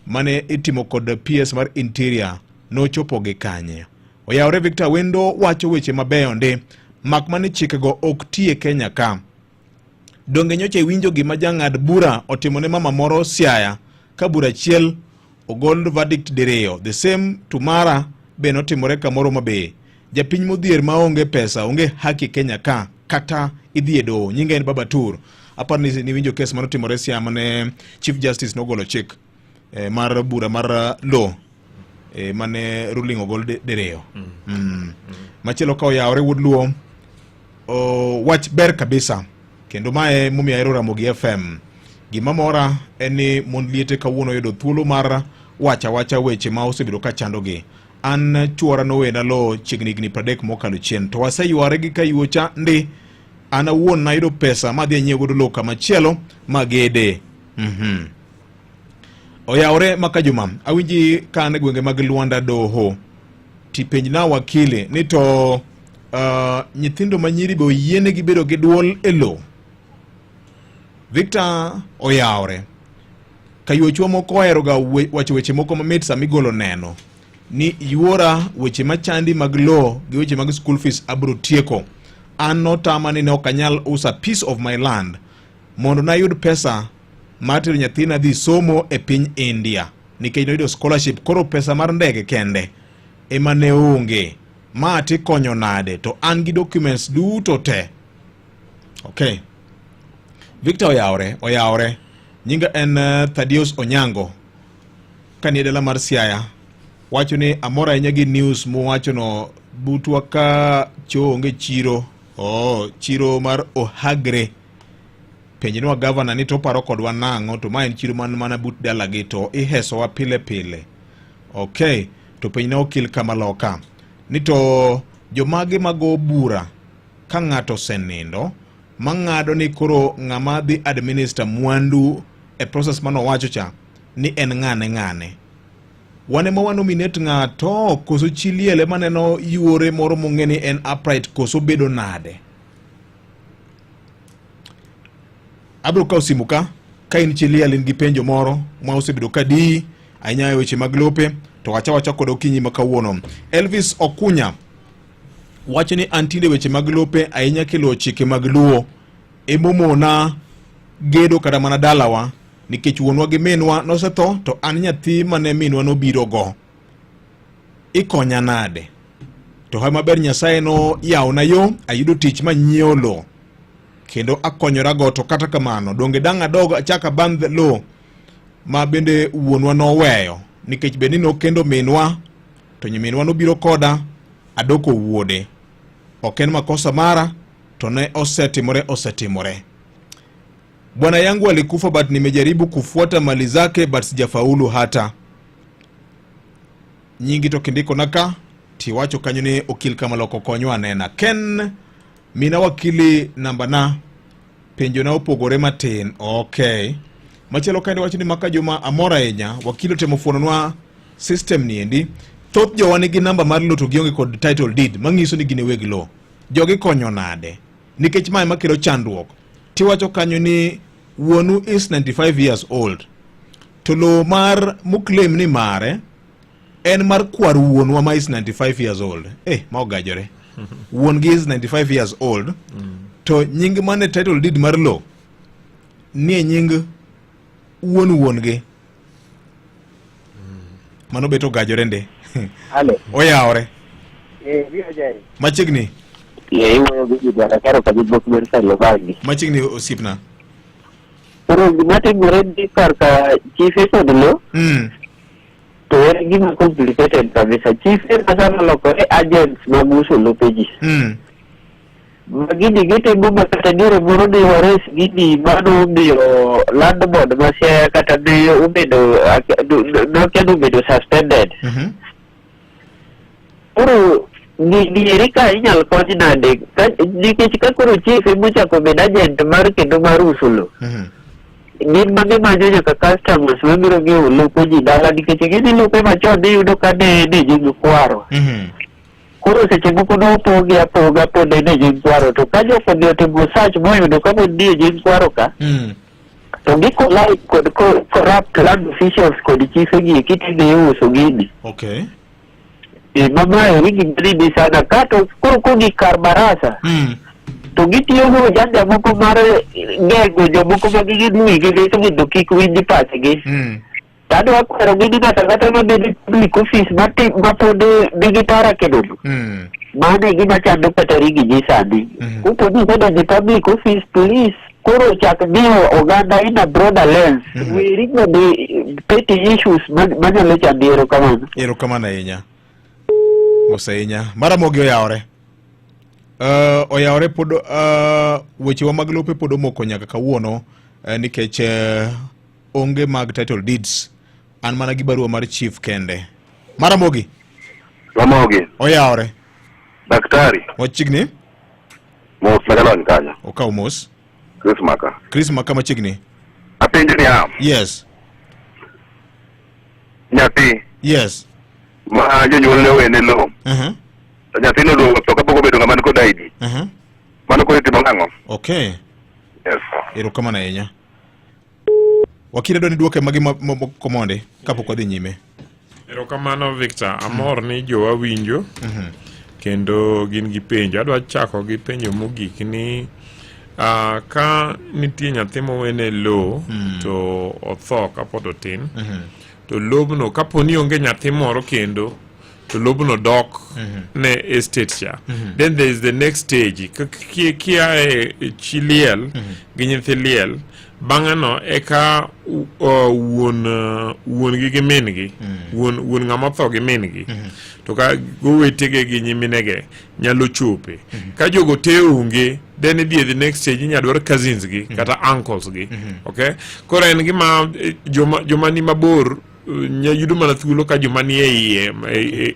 Speaker 2: mane itimo kod PS mar Interior nochopo gi kanye. Oyawore Victor Wendo wacho weche mabeyo ndi mak mani chikego ok ti e Kenya ka. Donge nyocha iwinjo gima jang'ad bura otimo ne mama moro Siaya ka bura achiel ogol verdict diriyo the same to Mara be notimore kamoro mabe. Japiny modhier maonge pesa onge haki Kenya ka kata idhi e doho. Nyinge en Baba Tur. Aparo ni niwinjo kes manotimore Siaya mane Chief Justice nogolo chik mar bura mar lowo mane ruling ogol diriyo. Machielo ka oyawore wuod Luo, wach ber kabisa kendo mae momiyo ahero Ramogi FM. Gima mora en ni mond liete kawuono oyudo thuolo mar wacha wacha weche ma osebedo ka chandogi. An chuora nowena lowo chiegni higni 30 mokalo chien to waseyware gi kayuocha ndi. An awuon nayudo pesa madhi anyiew godo lowo kamachielo magede. Oyawore maka Juma, awinji ka an e gwenge mag Luanda Doho. Tipenjna wakili ni to nyithindo manyiri be oyienegi bedo gi duol e lowo? Victor oyawore. Kayuochwa moko oheroga wacho weche moko mamit sama igolo neno ni yuora weche machandi mag lowo gi weche mag school fees abro tieko. An notama ni ne ok anyal uso a piece of my land mondo nayud pesa mar tero nyathina dhi somo e piny India nikech noyudo scholarship, koro pesa mar ndege kende ema ne onge. Ma tikonyo nade to an gi documents duto te. Okay. Victor oyawore, oyawore. Nyinga en Thaddeus Onyango. Kanie dala mar Siaya. Wacho ni amor ahinya gi news muwachono butwa ka choo onge chiro. Oh, chiro mar Ohagre. Penjnwa gavana ni to oparo kodwa nang'o to ma en chiro man mana but dalagi to ihesowa pile pile. Okay, to penjna okil Kamaloka ni to jomage mago bura ka ng'ato osenindo mang'ado ni koro ng'ama dhi administer mwandu e process manowacho cha ni en ng'ane ng'ane. Wan ema wa nominate ng'ato koso chi liel ema neno yuore moro mong'e ni en upright koso bedo nade? Abiro kawo simu ka ka in chi liel in gi penjo moro ma osebedo ka diyi ahinya e weche mag lope to wacha wacha kod okinyi ma kawuono. Elvis Okunya wacho ni antinde weche mag lope ahinya kelo chike mag Luo emomona gedo kata mana dalawa nikech wuonwa gi minwa nosetho to an nyathi mane minwa nobirogo. Ikonya nade? To hawi maber Nyasaye noyawona yo ayudo tich manyiewo lowo kendo akonyorago to kata kamano donge dang' adog achak abandh lowo ma bende wuonwa noweyo nikech bed ni nokendo minwa to nyiminwa nobiro koda adoko wuode. Ok en makosa mara to ne osetimore osetimore. Bwana yangu alikufa but nimejaribu kufuata mali zake but sijafaulu hata. Nyingi to kindiko naka tiwacho kanyo ni okil kamaloko konywa anena. Ken mina wakili namba na penjo na opogore matin. Okay. Machielo kaendi wacho ni maka juma amor ahinya wakili otemo fuononwa system ni endi. Thoth jowa nigi namba mar lowo to gionge kod title deed manyiso ni gin e weg lowo. Jogi konyo nade? Nikech mae makelo chandruok. Tiwacho kanyo ni wuonu is 95 years old to lowo mar moclaim ni mare en mar kwar wuonwa ma is 95 years old. Eh, ma ogajore. Wuon gi is 95 years old to nying mane title deed mar lowo nie nying wuon wuon gi. Mano bet ogajore ndi.
Speaker 3: Halo.
Speaker 2: Oyawore.
Speaker 3: Eh, biro jai.
Speaker 2: Machiegni.
Speaker 3: Eh, iwuoyo gi ji bwana karo ka gibok ber sa Lobagi.
Speaker 2: Machiegni osiepna.
Speaker 3: Koro gima timore ni kar ka chife kod lo to en gima complicated kabisa. Chife ma sama lokore agents mag uso lope ji. Ma gini gitimo ma kata diere moro ne wares gini mano omiyo land board ma Siaya kata ne obedo nokia nobedo suspended. Koro gini eri ka inyal kony nade nikech ka koro chief emochako bedo agent mar kendo mar uso lowo gin ma gimanyo nyaka customers mabiro ng'iewo lope ji dala nikech ing'e ni lope machon iyudo ka ne ne gin kwaro koro seche moko nopogi apoga pod en e nying kwaro to ka jok odhi otimo search moyudo ka pod nie nying kwaro ka to gi collide kod corrupt land officials kod chife gi eki tidhi iuso gini
Speaker 2: Okay.
Speaker 3: e, ma mae gima nini sana ka to koro kogik kar barasa to gitiyo gi ujanja moko mar geng'o jomoko ma gigin wigi lit mondo kik winj pachgi To adwa kwerogi ni ng'ato ang'ata mabedo e public office mapod nigi para kedono mano e gima chando kata rigi ji sani kopo ni isedonjo e public office please koro chak ng'iyo oganda in a broader lens weri kod petty issues manyalo chandi erokamano
Speaker 2: Erokamano ahinya. Mos ahinya. Maramogi oyawore. Oyawore pod wechewa mag lope pod omoko nyaka kawuono nikech onge mag title deeds. An mana gi barua mar chief kende. Maramogi.
Speaker 5: Ramogi.
Speaker 2: Oyawore.
Speaker 5: Daktari.
Speaker 2: Machiegni.
Speaker 5: Mos nagalony kanyo.
Speaker 2: Okaw mos.
Speaker 5: Chris Maka.
Speaker 2: Chris Maka machiegni.
Speaker 5: Apenjo niya.
Speaker 2: Yes.
Speaker 5: Nyathi.
Speaker 2: Yes.
Speaker 5: Ma jonyuolne owene lowo. To nyathino oduogo tho kapok obedo ng'ama nikod ID. Mano koro itimo nang'o?
Speaker 2: Okay.
Speaker 5: Yes.
Speaker 2: Erokamano ahinya. Wakili adwa ni duoke magi moko mondi kapok wadhi nyime.
Speaker 6: Erokamano Victor, amor ni jowa winjo kendo gin gi penjo. Adwa chako gi penjo mogik ni ka nitie nyathi mowene lowo to otho kapod otin to lobno kapo ni onge nyathi moro kendo to lobno dok ne estate cha. Then there is the next stage. Kia e chi liel gi nyithi liel bang'e no eka wuon wuon-gi gi min-gi wuon wuon ng'ama otho gi min-gi to ka gowetege gi nyiminege nyalo chope ka jogo te onge then idhi e the next stage inya dwar cousins gi kata uncles gi okay koro en gima joma ni mabor nya yudo mana thuolo ka joma ni e iye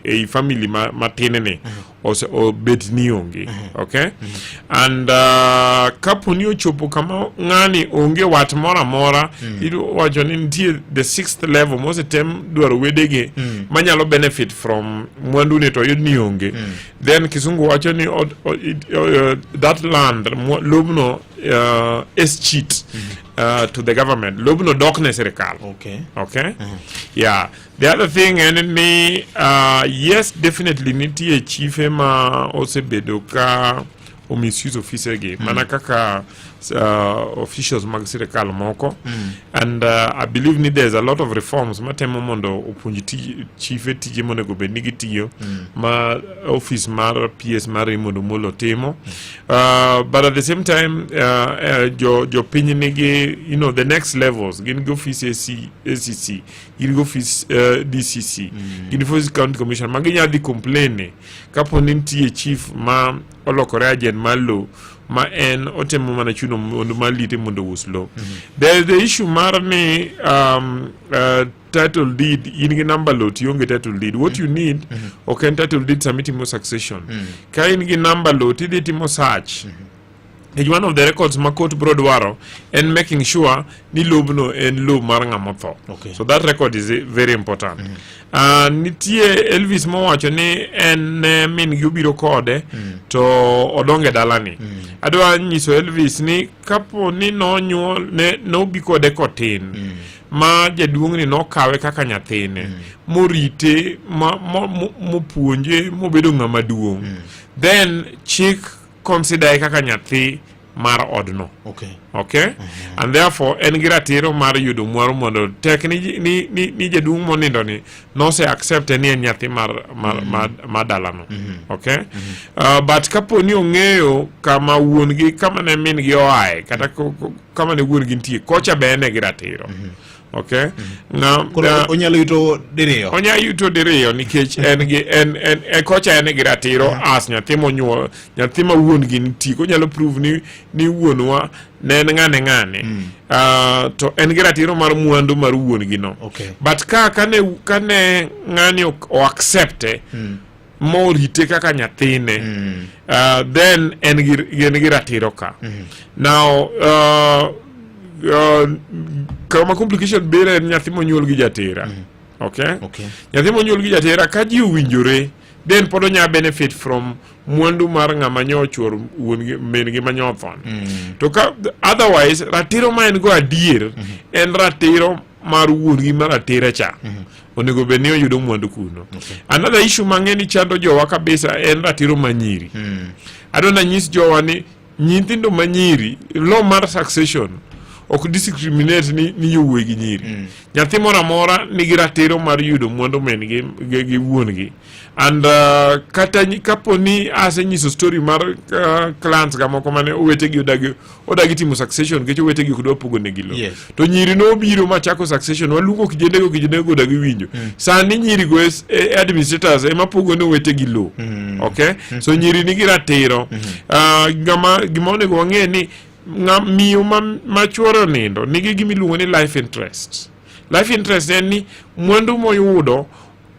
Speaker 6: ei family matin ni. ose obet ni onge okay and kapo ni ochopo kama ng'ani onge wat moro amora iwacho ni nitie the sixth level mosetem dwaro wedege manyalo benefit from mwandune to oyud ni onge then kisungu wacho ni that land lobno escheat to the government, lobno dok ne sirikal. Okay, yeah. The other thing en ni yes, definitely nitie chife ma osebedo ka omisuse ofise gi mana kaka officials mag sirikal moko and I believe ni there's a lot of reforms matemo mondo opuonj chife tije monego bed ni gitiyo ma office mar PS mar Raymond Omolo timo but at the same time jo jopiny nigi the next levels, gin gi office AC, ACC, gin gi office DCC, gin gi office county commissioner ma ginyalo dhi complain kapo ni nitie chief ma olokore agent mar lowo ma en otemo mana chuno mondo mar lite mondo ous lowo. There is the issue mar ni title deed, in gi number lowo to ionge title deed. What you need ok en title deed sama itimo succession. Ka in gi number lowo tidhi timo search, nikech one of the records ma court bro dwaro en making sure ni lobno en lob mar ng'ama otho. So that record is very important. Nitie Elvis mowacho ni en ne min gi obiro kode to odongo e dalani. Adwa nyiso Elvis ni kapo ni nonyuol ne nobi kode kotin ma jaduong'ni nokawe kaka nyathine morite mopuonje mobedo ng'ama duong', then chik consider kaka nyathi mar odno. Okay, and therefore en gi ratiro mar yudo mwandu mondo tek ni jaduong' monindo ni nose accept ni en nyathi mar dalano. Okay, but kapo ni ong'eyo kama wuon gi, kama ne min gi oae, kata kama ne wuon gi nitie kocha, be en e gi ratiro. Okay.
Speaker 2: Koro onyalo yuto diriyo.
Speaker 6: Onya yuto diriyo nikech en gi en e kocha en gi ratiro as nyathi monyuol, nyathi ma wuon gi nitie, onyalo prove ni wuonwa ne en ng'ane ng'ane, to en gi ratiro mar mwandu mar wuon gi no. But ka kane ng'ani o accepte morite kaka nyathine, then en gi ratiro ka. Now kama complication bire en nyathi monyuol gi jatera. Okay? Nyathi monyuol gi jatera, ka ji owinjore, then pod onya benefit from mwandu mar ng'ama nyo chuor wuon gi min gi manyo othon. To ka otherwise, ratiro ma en go adier en ratiro mar wuon gi mar atera cha, onego bed ni oyudo mwandu kuno. Another issue mang'e ni chando jowa kabisa en ratiro ma nyiri. Adwa nanyis jowa ni nyithindo ma nyiri, law mar succession ok discriminate ni yowuoyi gi nyiri. Nyathi moro amora nigi ratiro mar yudo mwandu min gi wuon gi. And kata kapo ni asenyiso story mar clans ga moko mane owetegi odagi timo succession nikech owetegi ok dwa pogo negi lowo. To nyiri nobiro machako succession, waluongo kijendego odagi winjo. Sani nyirigo administrators ema pogo ne owetegi lowo. Okay, so nyiri nigi ratiro. Gima onego wang'e ni miyo ma chuore onindo nigi gima iluongo ni life interest. Life interest en ni mwandu moyudo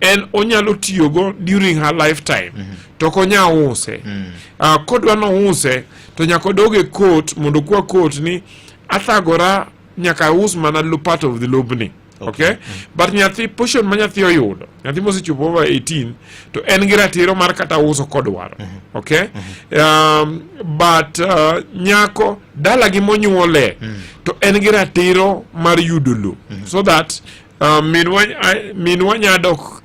Speaker 6: en onyalo tiyogo during her lifetime, to ok onya use. Kodwa nouse to nyaka odog e court mondo okwa court ni athagora, nyaka aus mana part of the lobni. Okay, but nyathi, portion ma nyathi oyudo, nyathi mosechopo over 18, to en gi ratiro mar kata uso kodwaro. Okay, but nyako dalagi monyuole to en gi ratiro mar yudo lo so that minwa nya dok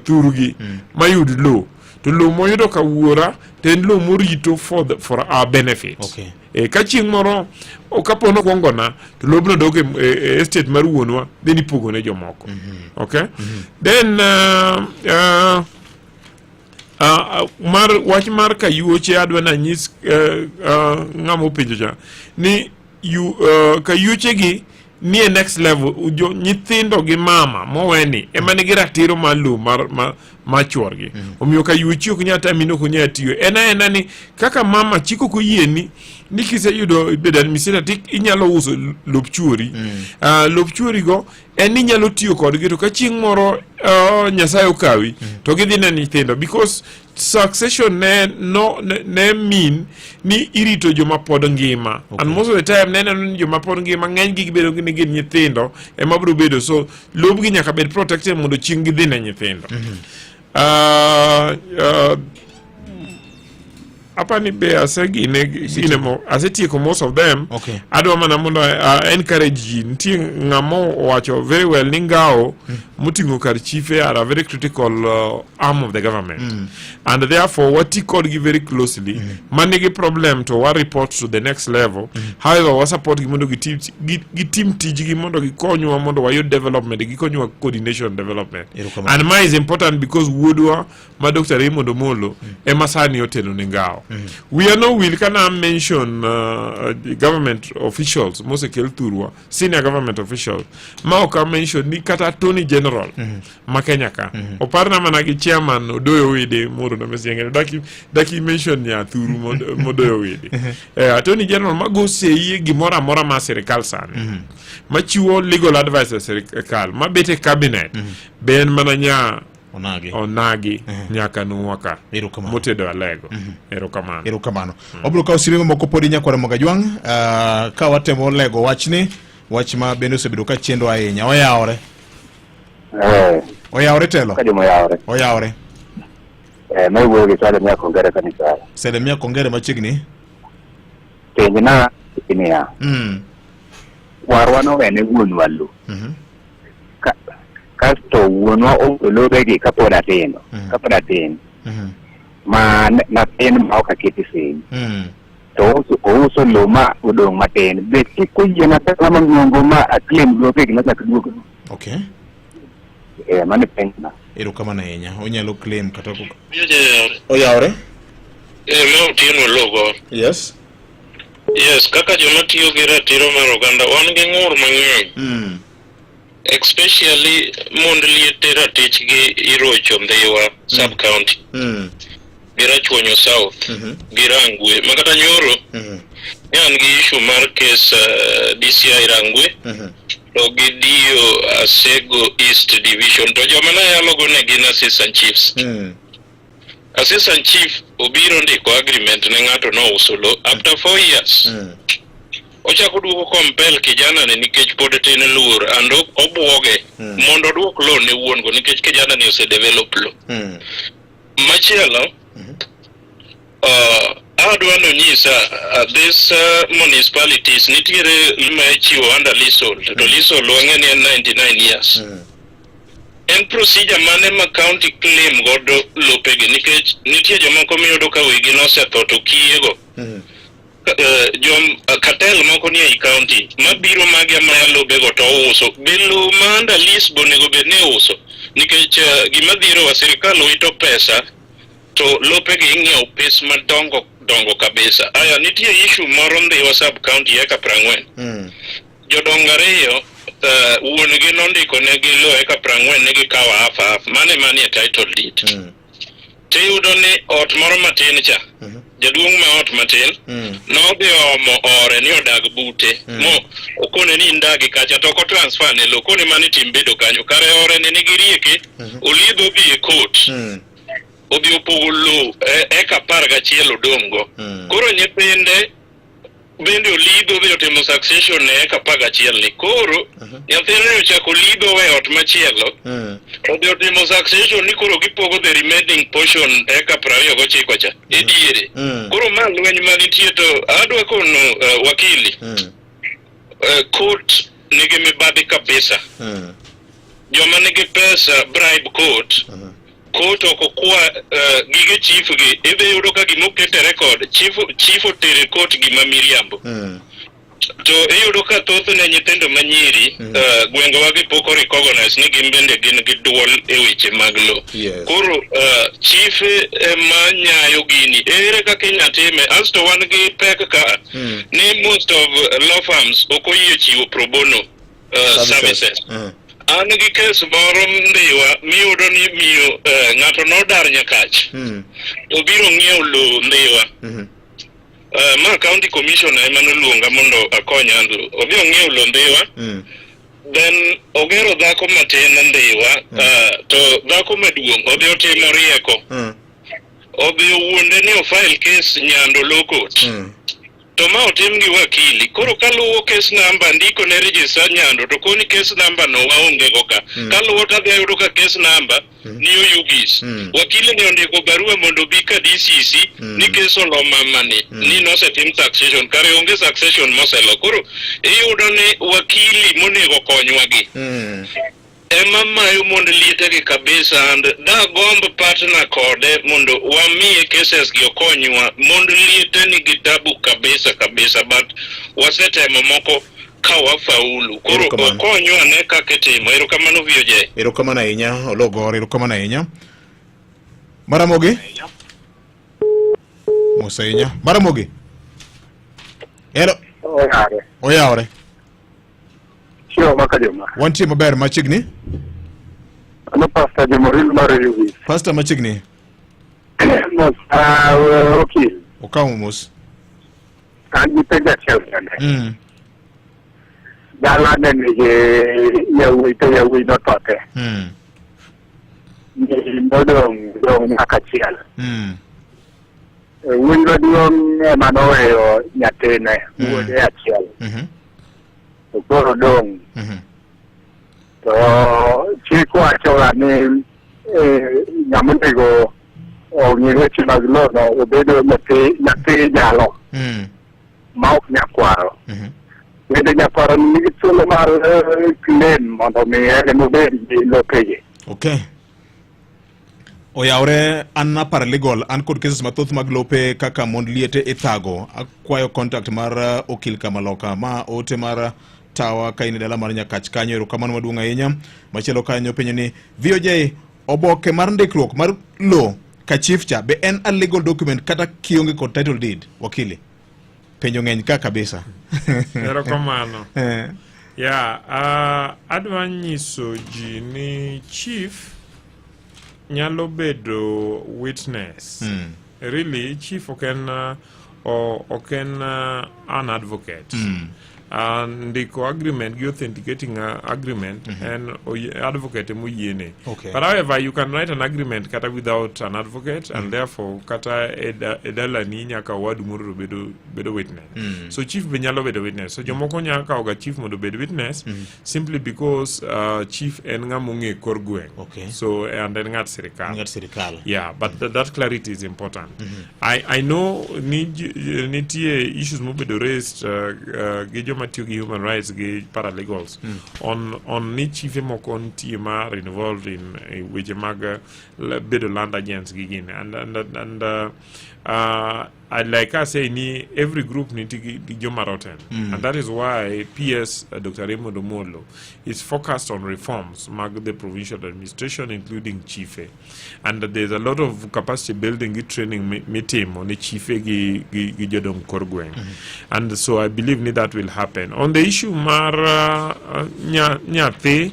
Speaker 6: thurgi mayud lo, to lo moyudo ka wuora to en lo morito for our benefit. E, ka chieng' moro kapo nokwongona to lobno dok e estate mar wuonwa, then ipogo ne jomoko. Okay, then mar wach mar kayuoche, adwa nanyis ng'ama openjo cha ni kayuoche gi nie next level, jo nyithindo gi mama moweni ema nigi ratiro mar lowo mar ma chuorgi omiyo ka yuochi ok nyal tami ni ok onyal tiyo en aena ni kaka mama chik ok oyieni ni kiseyudo ibedo administrator ti inyalo uso lop chuori lop chuori go en ni inyalo tiyo kodgi to ka chieng' moro Nyasaye okawi to gidhi ne nyithindo because succession ne no ne, ne mean ni irito joma pod ngima okay. And most of the time ne neno ni joma pod ngima ng'eny gi gibedo ni gin nyithindo ema biro bedo so lobgi nyaka bed protected mondo chieng' gidhi ne nyithindo. Apani be asegine gine mo asetieko most of them.
Speaker 2: Okay.
Speaker 6: Adwa mana mondo encourage ji nitie ng'ama owacho very well ni ngao moting'o kar chife are a very critical arm of the government and therefore wati kodgi very closely manigi problem to wa report to the next level. However, wa support gi mondo gitim gitim tijgi mondo gikonywa mondo wayud development, gikonywa coordination development.
Speaker 2: Erokamano.
Speaker 6: And ma is important because wuodwa ma Dr. Raymond Omolo ema sani otelo ne ngao. Wiya nowil ka na mention government officials mosekel thurwa, senior government officials ma ok a mention ni kata Attorney General ma Kenya ka. Oparna mana gi chairman Odoyo Wede moro na Mesiengene daki mention nyathuru Modoyo Wede. Attorney General mago sei e gimoro amora ma sirikal sani. Machiwo legal advice e sirikal, mabet e cabinet. Be en mana nya
Speaker 2: Onagi,
Speaker 6: onagi nyaka nuwa ka motedo alego. Erokamano.
Speaker 2: Erokamano. Wabiro kawo simbe mamoko podi nyakwara Mogajwang' ka watemo lego wachni, wach ma bende osebedo ka chendo ahinya. Oyawore. Oyawore telo.
Speaker 5: Ka joma oyawore.
Speaker 2: Oyawore.
Speaker 5: Ma iwuoyo gi Salemia Kongere kanisa.
Speaker 2: Salemia Kongere machiegni.
Speaker 5: Penjna niya. Kwarwa nowene wuonwa lo. Kasto wuonwa ouso lobegi kapod atindo. Kapod atin. Ma natin ma ok aketi sing. To ouso lo ma odong' matin. Be chik oyiena kata mang'ongo ma aclaim lobegi machak duogo.
Speaker 2: Okay.
Speaker 5: Mano e penjna.
Speaker 2: Erokamano ahinya. Onyalo claim kata oyawore.
Speaker 8: Ma Otieno Logo.
Speaker 2: Yes.
Speaker 8: Yes, kaka joma tiyo gi ratiro mar oganda wan gi ng'ur mang'eny. Especially mond liete ratichgi irocho Ndhiwa sub county gi Rachuonyo South gi Rangwe ma kata nyoro ne an gi issue mar case DCI Rangwe to gi DO Asego East Division to joma ne yalogo ne gin assistant chiefs. Assistant chief obiro ndiko agreement ne ng'ato nouso lo after 4 years. Ochako duoko compel kijana ni nikech pod tin luor and obuoge mondo oduok lo ne wuon go nikech kijana ni ose develop lo. Machielo, adwa nonyisa this municipalities nitiere ma ichiwo under leasehold to leasehold wang'e ni en 99 years. En procedure mane ma county claim godo lopegi nikech nitie jomoko miyudo ka wegi nosetho to kiyego jom cartel moko nie ei county mabiro magi amaya lobego to ouso. Be lowo ma under lease be onego bed ni iuso nikech gima dhierowa sirikal wito pesa to lopegi ing'iewo pes madongo dongo kabisa. Aya, nitie issue moro Ndhiwa sub county eka 40. Jodongo ariyo wuon gi nondiko negi lowo eka 40 ne gikawo half half mane manie title deed. Tiyudo ni ot moro matin cha jaduong' ma ot matin nodhi omo ore ni odag bute mo okone ni indagi kacha to ok otransfer ne lo okone mani tim bedo kanyo kare ore ni nigi rieke oliedho odhi e court odhi opogo lo eka 11 odong' go. Koro nyithinde bende olidho odhi otimo succession ne eka 11 ni koro nyathine ochako olidho we ot machielo odhi otimo succession ni koro gipogo the remaining portion eka 29 cha e diere. Koro ma lweny manitie to adwa kono wakili court nigi mibadhi kabisa. Joma nigi pesa bribe court. Court ok okwa gige chief gi idhi yudo ka gima oket e record chief otere court gima miriambo. To iyudo ka thothne nyithindo manyiri gwengewa gi pok o recognize ni gin bende gin gi duol e weche mag lo. Koro chief ema nyayo gini ere kaka inya time asto wan gi pek ka ni most of law firms ok oyie chiwo pro bono services. An gi kes moro Ndhiwa miyudo ni miyo eh, ng'ato nodar Nyakach. Obiro ng'iewo lowo Ndhiwa. Eh, ma county commissioner ema noluonga mondo akony handle. Odhi ong'iewo lowo Ndhiwa. Then ogero dhako matin Ndhiwa, eh, to dhako maduong' odhi otimo rieko. Odhi owuonde ni ofile case Nyando Law Court. To ma otim gi wakili. Koro kaluwo case number ndiko ne registrar Nyando to koni case number no waonge go ka. Kaluwo to adhi ayudo ka case number ni Oyugis. Wakili ni ondiko barua mondo obi ka DCC ni case olo mamani ni nosetim succession. Kare onge succession moselo. Koro iyudo ni wakili monego konywa gi ema mayo mond lietegi kabisa and dagomb partner kode mondo wamiye cases gi okonywa. Mond liete nigi tabu kabisa kabisa, but wasetemo moko ka wafaulu. Koro
Speaker 2: Erokamano.
Speaker 8: okonywa ane kaka itimo. Erokamano VOJ.
Speaker 2: Erokamano ahinya Ologor, erokamano ahinya. Maramogi? Mos ahinya. Maramogi? Hello.
Speaker 5: Oyawre.
Speaker 2: Oyawre.
Speaker 5: Chiemo maka joma.
Speaker 2: Wantie maber machiegni?
Speaker 5: Ano Pastor Jomoril mar Oyugis.
Speaker 2: Pastor machiegni.
Speaker 5: Mos ah, okil.
Speaker 2: Okawo mos.
Speaker 5: An gi penjo achiel kende. Dala ne nigi yawuoyi to yawuoyi notho te. Nyiri modong' dong' nyaka achiel. Wuoyi maduong' ema noweyo nyathine wuode achiel. To koro dong'. To chik wacho ga ni eh, ng'ama onego ong'i weche mag lono obedo nyathi nyathi jalo ma ok nyakwaro. Bende nyakwaro nigi thuolo mar eh, claim mondo mi en ema obed gi lopegi.
Speaker 2: Okay. Oyawre an a paralegal an kod cases mathoth mag lope kaka mond liete ithago. Akwayo contact mar okil Kamaloka ma ote mar tawa ka in e dala mar Nyakach kanyo. Erokamano maduong' ahinya. Machielo kanyo penjo ni VOJ oboke mar ndikruok mar lo ka chief cha be en a legal document kata kionge kod title deed wakili? Penjo ng'eny ka kabisa.
Speaker 6: Erokamano.
Speaker 2: Eh.
Speaker 6: Yeah, adwa nyiso ji ni chief nyalo bedo witness. Really, chief ok en ok en an advocate. Ndiko agreement gi authenticating agreement en advocate emoyiene.
Speaker 2: Okay.
Speaker 6: But however, you can write an agreement kata without an advocate and therefore kata e e dalani nyaka owadu moro to bedo bedo witness. So chief be nyalo bedo witness. So jomoko nyalo kawo ga chief mondo obed witness simply because chief en ng'ama ong'e kor gweng'.
Speaker 2: Okay.
Speaker 6: So and en ng'at sirikal.
Speaker 2: Ng'at sirikal.
Speaker 6: Yeah, but that clarity is important. I know ni nitie issues mobedo raised gi joma tiyo gi human rights gi paralegals on ni chife moko nitie ma are involved in weche mag bedo land agents gi gini and I like I say ni every group nitie gi joma rotten and that is why PS Dr. Raymond Omolo is focused on reforms mag the provincial administration including chife and there's a lot of capacity building gi training mitimo ne chife gi jodong kor gweng and so I believe ni that will happen. On the issue mar nyathi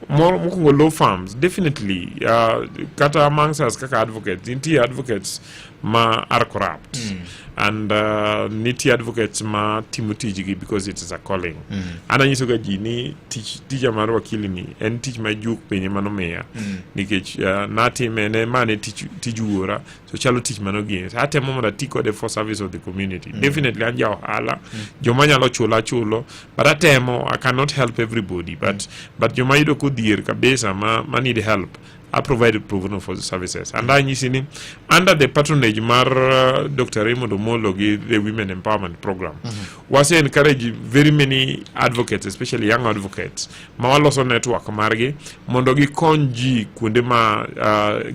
Speaker 6: mokwongo law firms definitely kata amongst us kaka advocates nitie advocates ma are corrupt and nitie advocates ma timo tijgi because it is a calling. An anyiso ga ji ni tich tija mar wakili ni en tich ma juk piny ema nomiya nikech natime ne ma ne tich tij wuora so chalo tich manogine so atemo mondo ati kode for service of the community. Definitely an ja ohala joma nyalo chulo achulo but atemo I cannot help everybody but joma yudo kodhier kabisa ma need help I provide pro bono for the services and anyisi ni under the patronage mar Dr. Raymond Omolo gi the Women Empowerment Program wase encourage very many advocates, especially young advocates ma waloso network margi mondo gikony ji kuonde ma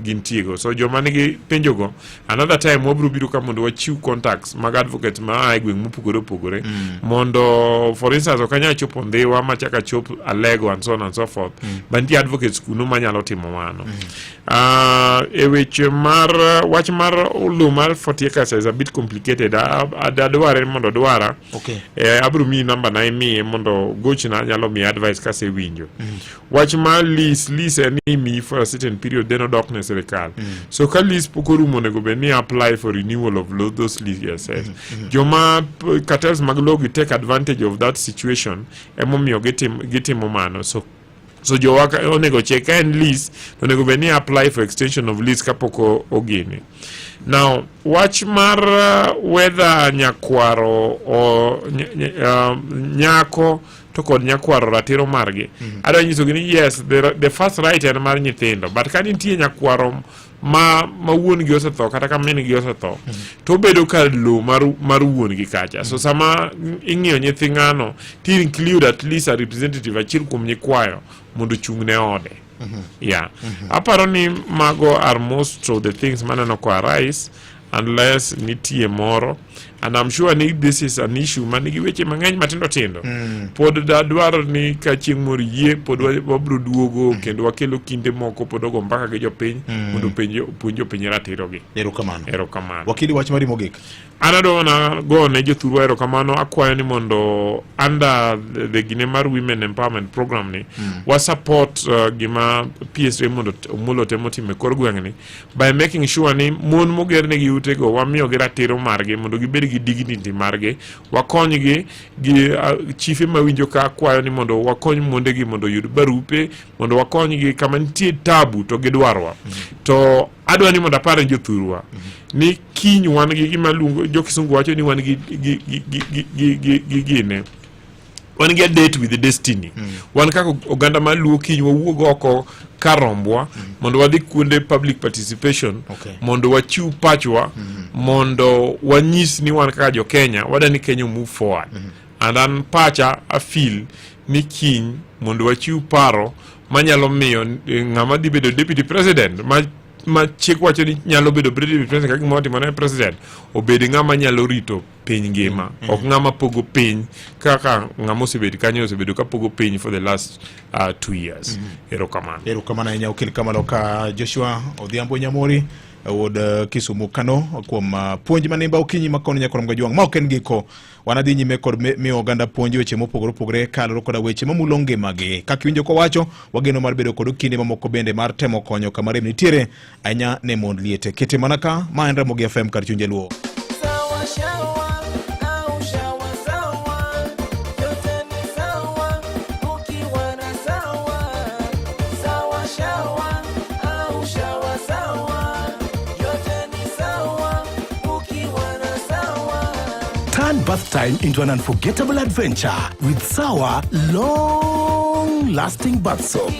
Speaker 6: gintiego. So joma nigi penjogo another time wabiro biro ka mondo wachiw contacts mag advocates ma a e gweng' mopogore opogore mondo for instance ok anyal chopo Ndhiwa machak achop Alego and so on and so forth but nitie advocates kuno manyalo timo mano. E weche mar wach mar lowo mar 40 acres is a bit complicated. Adware mondo dwara. Abiro miyi namba na imiye mondo gochna, anyalo miye advice kasewinjo. Wach mar lease, lease en ni imiyi for a certain period then odok ne sirikal. So ka lease pok orumo onego bed ni apply for renewal of those leases. Joma cartels mag lowo gi take advantage of that situation emomiyo gitimo mano. So jowa onego check ka en lease to onego bed ni apply for extension of lease kapok ogine. Now wach mar whether nyakwaro o nyako to kod nyakwaro ratiro margi, adwa nyisogi ni yes, the first right en mar nyithindo, but ka nitie nyakwaro ma wuon gi osetho kata ka min gi osetho, to obedo kar lowo mar wuon gi kacha. So sama ing'iyo nyithi ng'ano to include at least a representative achiel kuom nyikwayo mondo ochung' ne ode. Yeah, aparo ni mago are most of the things maneno ko arise, unless nitie moro, and I'm sure ni this is an issue manigi weche mang'eny matindo tindo. Pod dadwaro ni ka chieng' moro yie pod wabiro duogo kendo wakelo kinde moko pod ogo mbaka gi jopiny mondo opuonj jopiny ratirogi.
Speaker 2: Erokamano.
Speaker 6: Erokamano.
Speaker 2: Wakili, wach mari mogik.
Speaker 6: An adwa mana go ne jothurwa erokamano. Akwayo ni mondo under the gine mar women empowerment program ni wa support gima PS Raymond Omolo temo timo e kor gweng'ni by making sure ni mon mogernegi utego wamiyogi ratiro margi mondo gibed gi dignity margi, wakonygi gi chife mawinjo ka kwayo ni mondo wakony mondegi mondo oyud barupe, mondo wakonygi kama nitie tabu to gidwarwa. To adwa ni mondo apar ne jothurwa ni kiny wan gi gima luongo jo kisungu wacho ni wan gi gine wan gi a date with the destiny. Wan kaka oganda mar Luo, kiny wawuog oko kar rombwa mondo wadhi kuonde public participation mondo wachiw pachwa, mondo wanyis ni wan kaka jo Kenya wadwa ni Kenya move forward. And an pacha afeel ni kiny mondo wachiw paro manyalo miyo ng'ama dhi bedo deputy president ma chik wacho ni nyalo bedo deputy president kaka gima otimore ne president obed ng'ama nyalo rito piny ngima, ok ng'ama pogo piny kaka ng'ama osebedo kanyo osebedo ka pogo piny for the last 2 years. Erokamano.
Speaker 2: Erokamano ahinya, okil kamalo ka Joshua Odhiambo Nyamori wuod Kisumu Kano kuom puonj manimba okinyi makono nyakorom gajwang' ma ok en giko. Wanadhi nyime kod miyo oganda puonj weche mopogore opogore kaluwore koda weche mamulo ngimagi. Kaka iwinjo kowacho, wageno mar bedo kod kinde mamoko bende mar temo konyo kama rem nitiere ahinya ne mond liete. Kete mana ka ma en Ramogi FM kar chuny Jaluo.
Speaker 9: Sawa shawa au shawa sawa, yote ni sawa ukiwa na sawa. Sawa shawa au shawa sawa, yote ni sawa ukiwa na sawa.
Speaker 10: Turn bath time into an unforgettable adventure with Sawa long lasting bath soap.